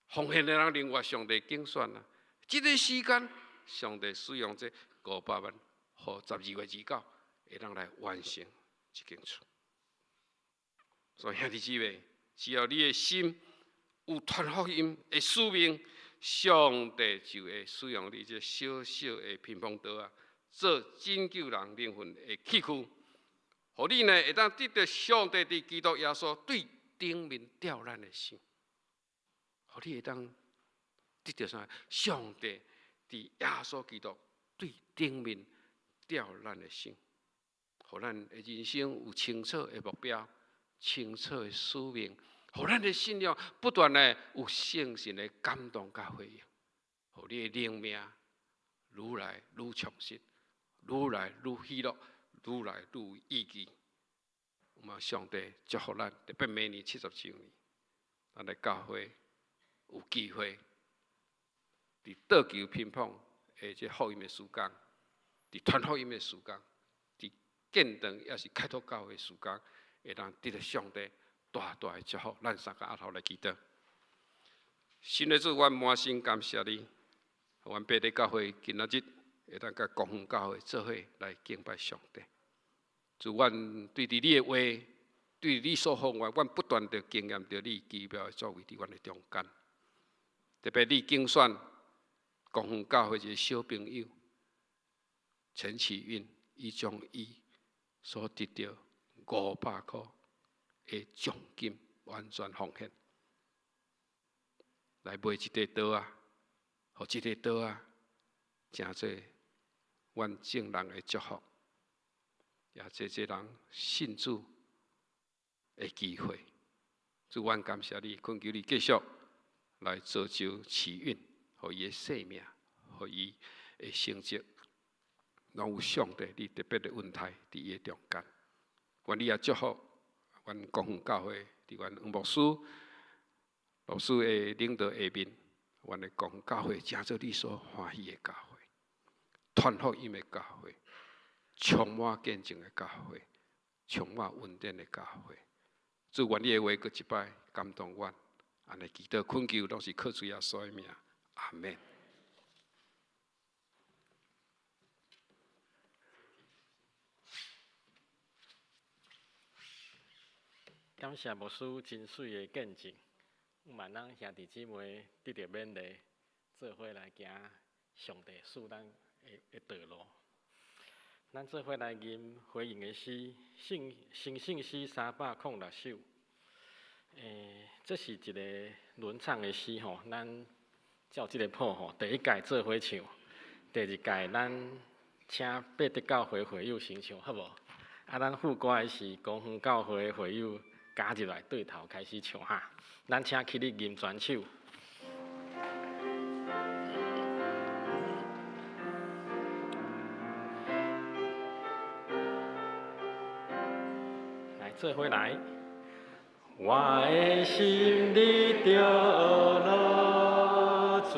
奉獻的人另外上帝揀選啊。這个時間，上帝使用這五百萬，予12月29會當來完成這間厝。所以兄弟姊妹，只要你的心有傳福音的使命，上帝就會使用你這小小的屏風桌仔，做拯救人靈魂的器具，予你呢會當得著上帝佇基督耶穌對頂面吊咱的心，予你會當得著啥？上帝佇耶穌基督對頂面吊咱的心，予咱的人生有清楚的目標、清楚的使命，予咱的信仰不斷的有聖神的感動佮回應，予你的靈命愈來愈充實，愈來愈喜樂，愈來愈有意義。嘛，上帝祝福咱，特別明年70週年，咱的教會有機會佇桌球乒乓的這福音的時間，佇傳福音的時間，佇建堂抑是開拓教會的時間，會當得著上帝大大的祝福。咱三个阿頭來祈禱。神的主，阮滿心感謝你，阮伯利教會今仔日會當佮光復教會做伙來敬拜上帝。主，阮對佇你的話，對你所予阮，阮不斷地經驗著你奇妙的作為佇阮的中間。特別你揀選光復教會一个小朋友陳啟運，伊將伊所得著500箍的獎金完全奉獻，來買這塊桌仔，予這塊桌仔成做阮眾人的祝福，也濟濟人信主的機會。主，阮感謝你，懇求你繼續來造就啟運，予伊的生命，予伊的成績，攏有上帝你特別的恩待佇伊的中間。願你也祝福阮光復教會，佇阮黃牧師、老師的領導下面，阮的光復教會成做你所歡喜的教會，傳福音的教會，充滿見證的教會，充滿恩典的教會。主，願你的話閣一擺感動阮，按呢祈禱懇求，攏是靠主耶穌的名，阿們。感謝牧師真媠的見證，願咱兄弟姊妹得著勉勵，做伙來行上帝賜咱的道路。咱做伙來吟回應的詩，聖成聖詩306首。這是一个輪唱的詩吼，咱照這个譜吼，第一屆做伙唱，第二屆咱請八德教會會友先唱，好無？啊，咱副歌的是光復教會的會友加入來對頭開始唱哈。咱請起立吟全首。來，做伙來。我的心裡著樂主，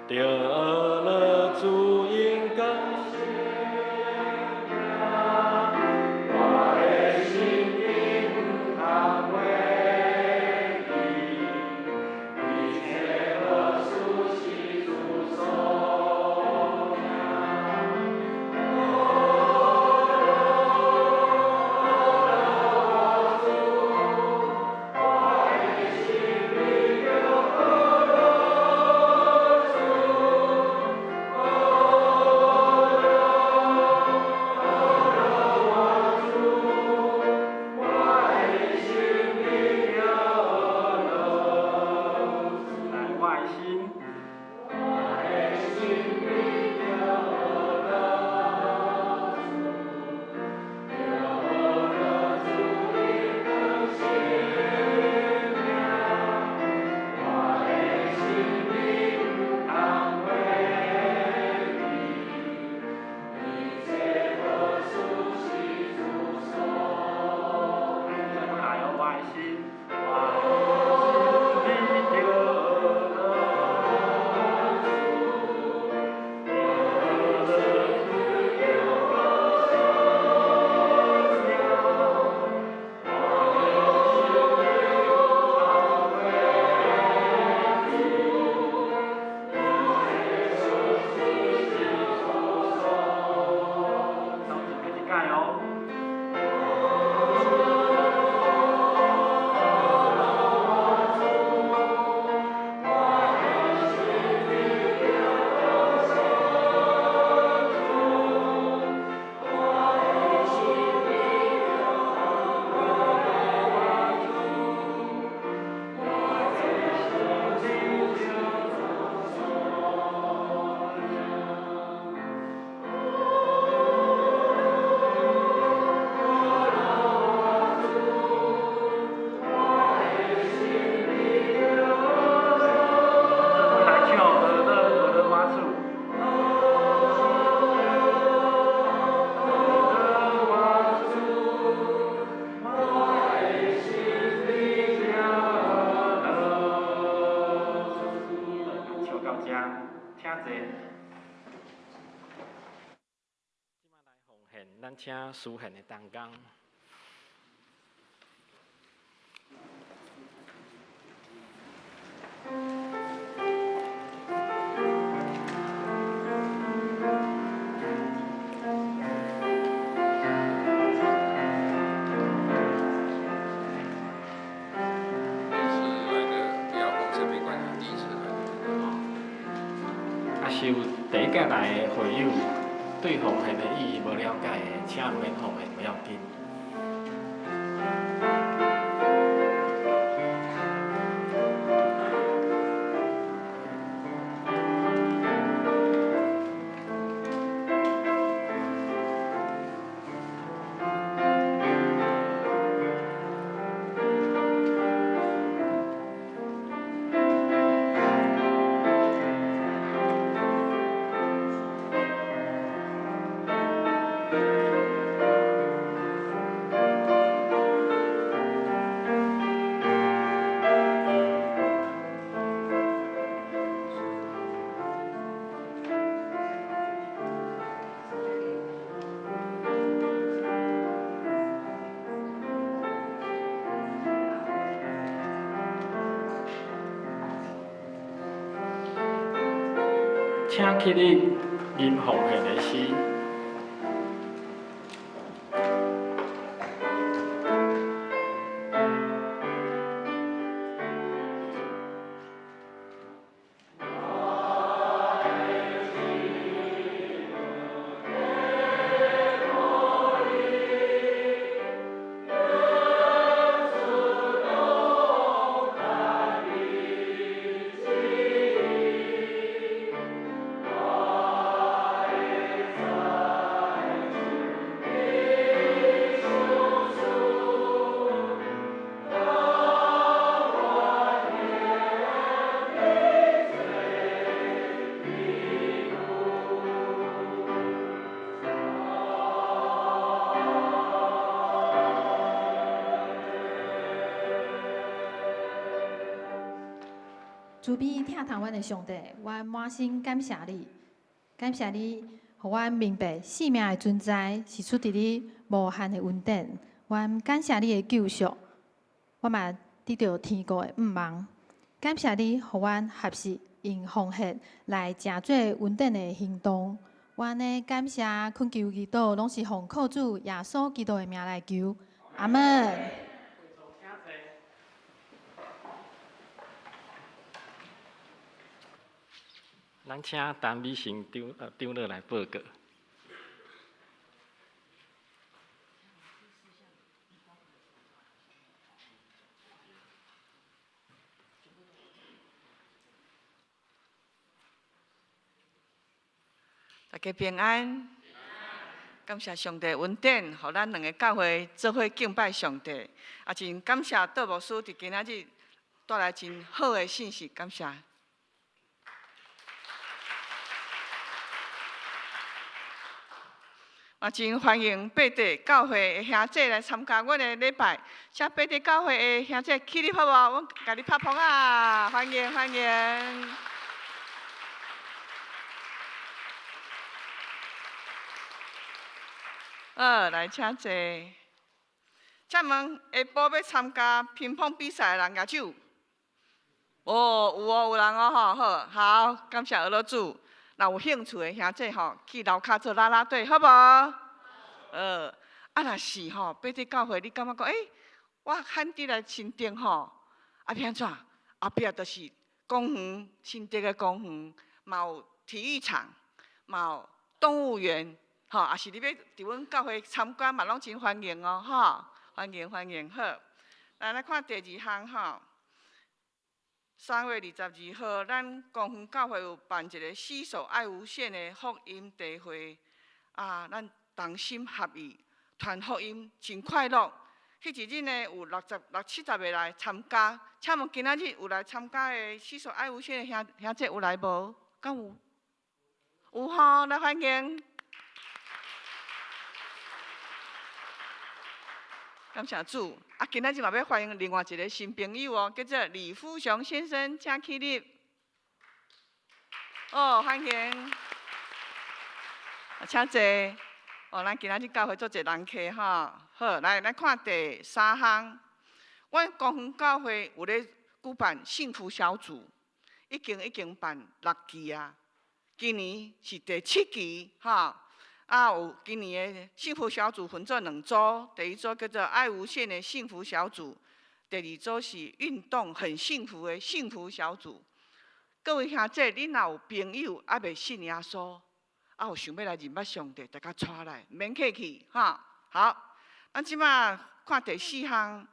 著樂主榮光。我的心裡毋通袂記，一切好事是主所疼。來，我的心。做伙來哦，我的心，我的心裡著樂。請坐。這馬來奉獻，咱請司獻的同工。第一次來的不要奉獻沒關係，第一次來的。啊，是有第一屆來的會友對奉獻的意義無了解的，請毋免奉獻，無要緊。請起立，吟奉獻的詩。慈悲疼痛阮的上帝，阮滿心感謝你，感謝你，予阮明白生命的存在是出佇你無限的恩典。阮感謝你的救贖，我嘛得著天國的向望。感謝你，予阮學習用奉獻來成做恩典的行動。阮的感謝懇求祈禱，攏是奉靠主耶穌基督的名來求。阿門。咱請陳美成長老來報告。大家平安，感謝上帝恩典，予咱兩个教會做伙敬拜上帝。也真感謝杜牧師佇今仔日帶來真好的信息，感謝。也真歡迎八地教會的兄弟來參加阮的禮拜。請八地教會的兄弟起立好無？阮共你拍捧啊！歡迎歡迎。好，來請坐。請問下晡欲參加乒乓比賽的人舉手。哦，有哦，有人哦，吼，好，好，感謝阿老主。若有興趣的兄弟吼，去樓跤做啦啦隊，好無？啊，若是吼，八地教會，你感覺講，欸，我罕佇來新竹吼，啊，欲按怎？後壁就是公園，新竹的公園，嘛有體育場，嘛有動物園，吼，也是你欲佇阮教會參觀嘛，攏真歡迎哦，吼，歡迎歡迎，好。來，來看第二項吼。3月22號，咱公園教會有辦一個攜手愛無限的福音聚會，啊，咱同心合意傳福音，真快樂。彼一日呢，有六七十个來參加。請問今仔日有來參加的攜手愛無限的兄弟有來無？敢有？有吼，來歡迎。感謝主！啊，今仔日嘛欲歡迎另外一个新朋友哦，叫做李富雄先生，請起立。哦，歡迎。請坐。哦，咱今仔日教會足濟人客吼。好，來，咱看第三項。阮光復教會有咧舉辦幸福小組，已經辦六期啊。今年是第七期，吼。啊，有今年的幸福小組分做兩組，第一組叫做愛無限的幸福小組，第二組是運動很幸福的幸福小組。各位兄姐，恁若有朋友猶未信耶穌，啊有想欲來認捌上帝，大家帶來，毋免客氣，哈。好，咱這馬看第四項，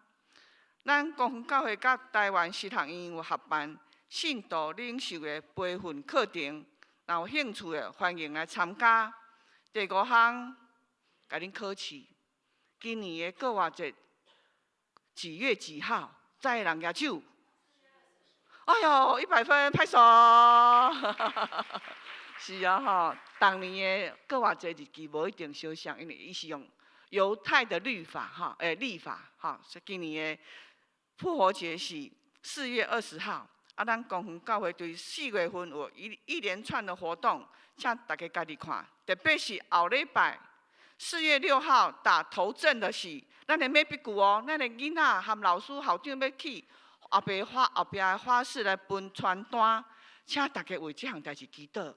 咱光復教會佮台灣神學院有合辦信徒領袖的培訓課程，若有興趣的，歡迎來參加。第五項，共恁考試，今年的復活節幾月幾號？知的人舉手。哎喲，100分，拍手！是啊吼，逐年的復活節日期無一定相像，因為伊是用猶太的律法哈，曆法哈。所以今年的復活節是4月20號。啊，咱光復教會對4月份有一連串的活動，請大家家己看。特別是後禮拜4月6號打頭陣的是咱的美筆具哦，咱的囡仔含老師校長欲去後壁花後壁的花市來分傳單，請大家為這項代誌祈禱。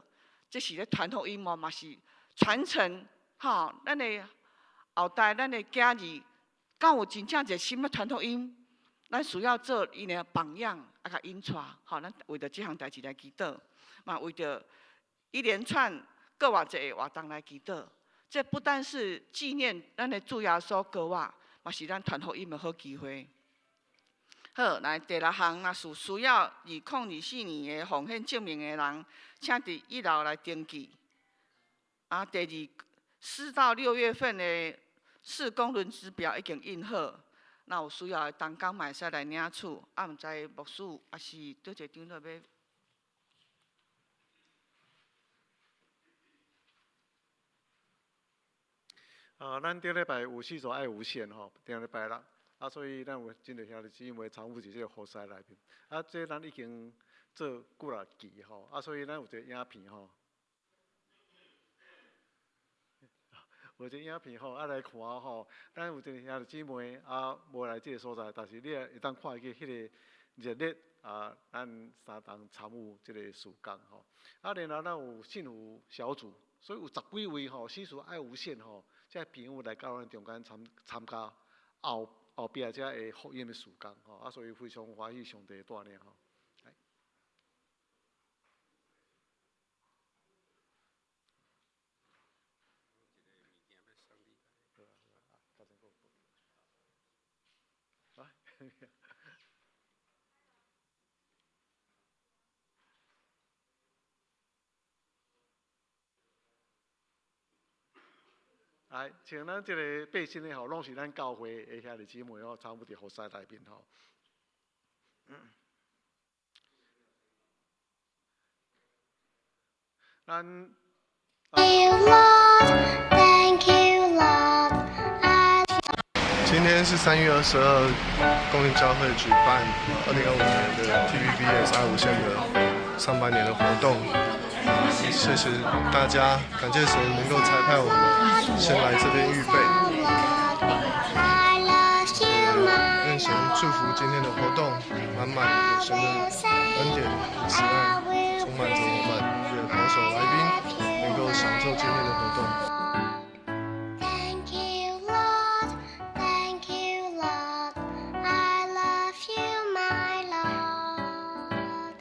這是咧傳福音哦，嘛是傳承吼，咱的後代，咱的囝兒，敢有真正熱心咧傳福音？咱需要做𪜶的榜樣，啊，共引帶，吼，咱為著這項代誌來祈禱，嘛為著一連串復活節的活動來祈禱。這不單是紀念咱的主耶穌復活，嘛是咱傳福音的好機會。好，來第六項，若是需要2024年的奉獻證明的人，請佇一樓來登記。啊，第二4到6月份的事工輪值表已經印好，若有需要的同工嘛會使來領取。啊，毋知牧師抑是佗一個長老欲？啊，咱頂禮拜有四組愛無限吼，頂禮拜六，啊，所以咱有真濟兄弟姊妹參與佇這個服事內面。啊，這咱已經做幾若期吼，啊，所以咱有一個影片吼，有一個影片吼，啊來看吼，咱有真濟兄弟姊妹啊，無來這個所在，但是你也會當看見彼個熱烈啊，咱相同參與這個事工吼。啊，然後咱有幸福小組，所以有十幾位吼，四處愛無限吼。這朋友來到咱中間參加後後壁這个福音的事工吼，啊，所以非常歡喜上帝的帶領吼。來，來，像咱這个背心的吼，攏是咱教會的兄弟姊妹吼，參與佇服事內面吼。咱。今天是3月22，公益教會舉辦2025年的 TVBS 愛無限的上半年的活動。謝謝大家，感謝神能夠差派我們先來這邊預備。願神祝福今天的活動，滿滿有神的恩典與慈愛，充滿着我們，也保守來賓能夠享受今天的活動。 Thank you, Lord. Thank you, Lord. I love you, my Lord.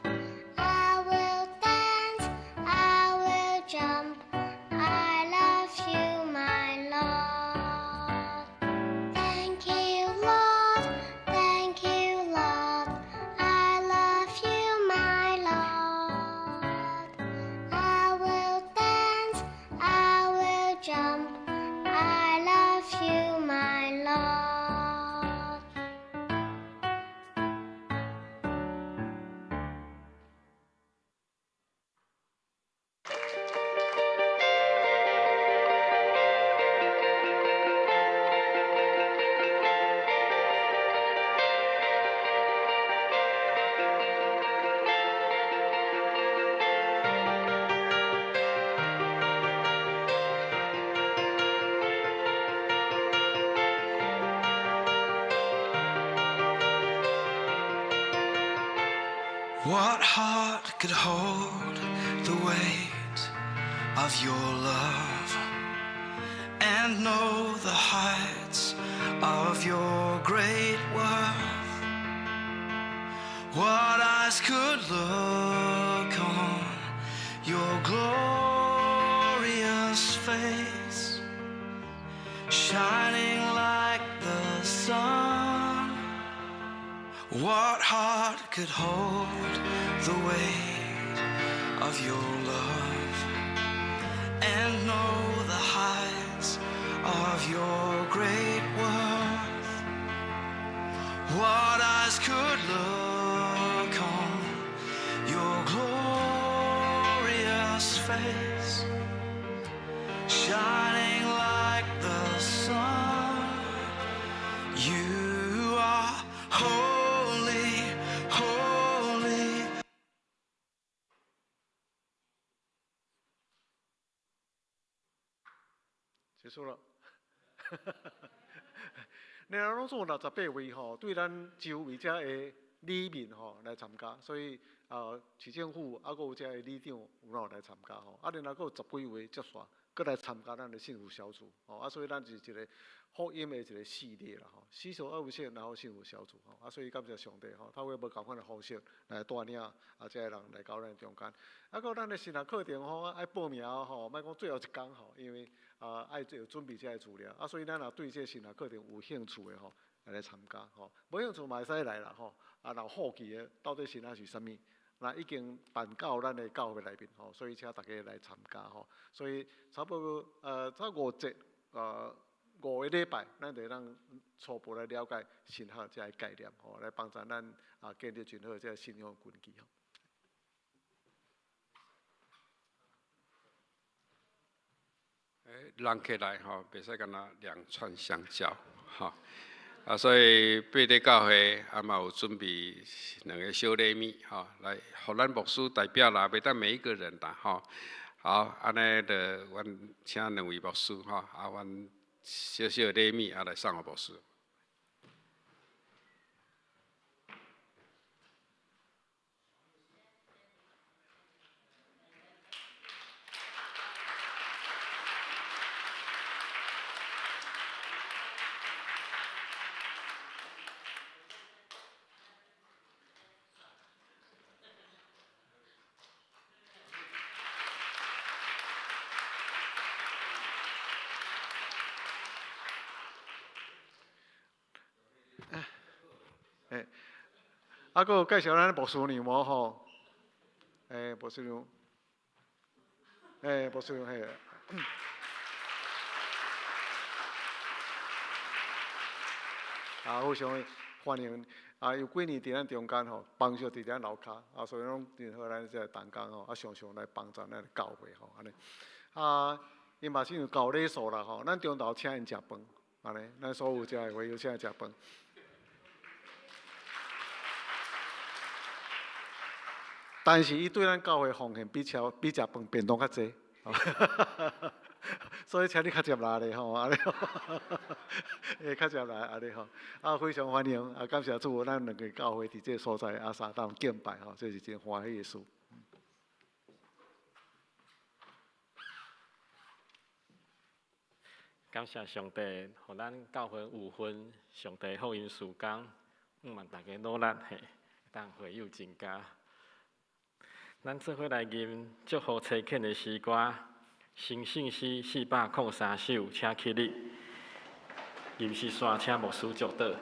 I will dance, I will jump. I love you, my Lord. Thank you, Lord. Thank you, Lord. I love you, my Lord. What heart could hold the weight of your love and know the heights of your great worth? What eyes could look on your glorious face, shining like the sun? What heart could hold the weight of your love and know the heights of your great worth? What eyes could look on your glorious face, shining like the sun? You are holy, holy. 結束了。然後攏總有68位吼，對咱周圍遮的里民吼來參加，所以啊，市政府啊，閣有遮的里長有哪有來參加吼，啊，然後閣有10幾位接線，閣來參加咱的幸福小組吼，啊，所以咱是一個福音的一個系列啦吼，洗手愛無限，然後幸福小組吼，啊，所以感謝上帝吼，透過無仝款的方式來帶領啊，遮个人來到咱中間。啊，閣咱的神學課程吼，愛報名吼，莫講最後一工吼，因為啊，愛有準備這个資料，啊，所以咱若對這個神學課程有興趣的吼，來參加吼，無興趣嘛會使來啦吼。啊，若有好奇的，到底神學是啥物？那已經辦到咱的教會內面吼，所以請大家來參加吼。所以差不多差五節5個禮拜，咱就會當初步來了解神學這个概念吼，來幫助咱啊建立真好這个信仰根基吼。人客來吼，袂使干焦兩串香蕉吼。啊，所以八德教會啊嘛有準備兩個小禮物吼，來予咱牧師代表啦，袂當每一個人啦吼。好，按呢就阮請兩位牧師吼，啊，阮小小的禮物啊來送予牧師。啊，閣有介紹咱牧師娘無吼？欸，牧師娘，欸，牧師娘嘿。啊，非常歡迎！啊，有幾年佇咱中間吼，幫助佇咱樓跤，啊，所以攏真好，咱這個同工吼，啊，常常來幫助咱教會吼，按呢。啊，伊嘛是有夠禮數啦吼，咱中晝請𪜶食飯，按呢，咱所有遮的會友請𪜶食飯。但是伊對咱教會奉獻比超比食飯便當較濟，所以請你較捷來咧吼，按呢，會較捷來按呢吼，啊，非常歡迎，啊，感謝主，咱兩個教會佇這個所在啊，相同敬拜吼，這是真歡喜的事。感謝上帝，予咱教會有份上帝福音事工，向望大家努力嘿，當會友增加。咱做伙來吟祝福差遣的詩歌，成聖詩403首，請起立。吟詩煞，請牧師祝禱。主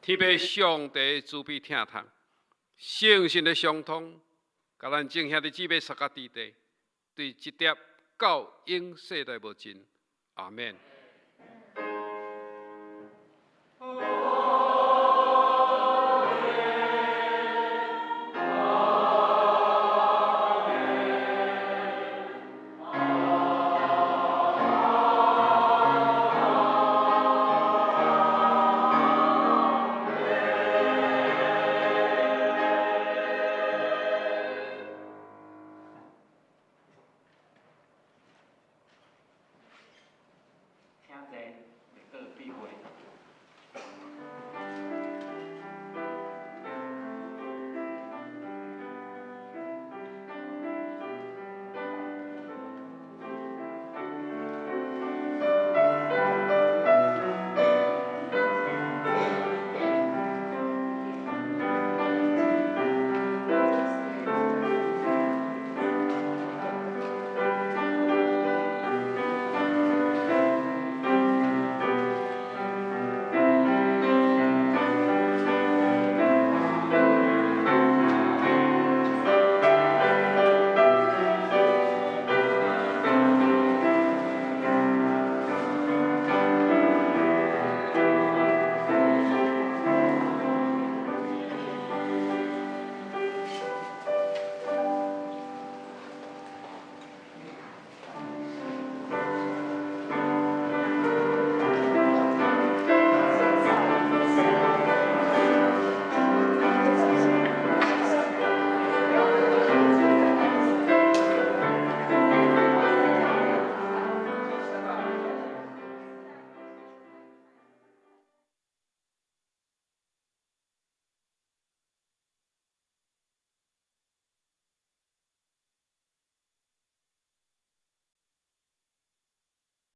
體會上帝慈悲疼痛，聖神的相通，共咱眾兄弟姊妹相佮佇地，對這粒到永世代無盡。阿們。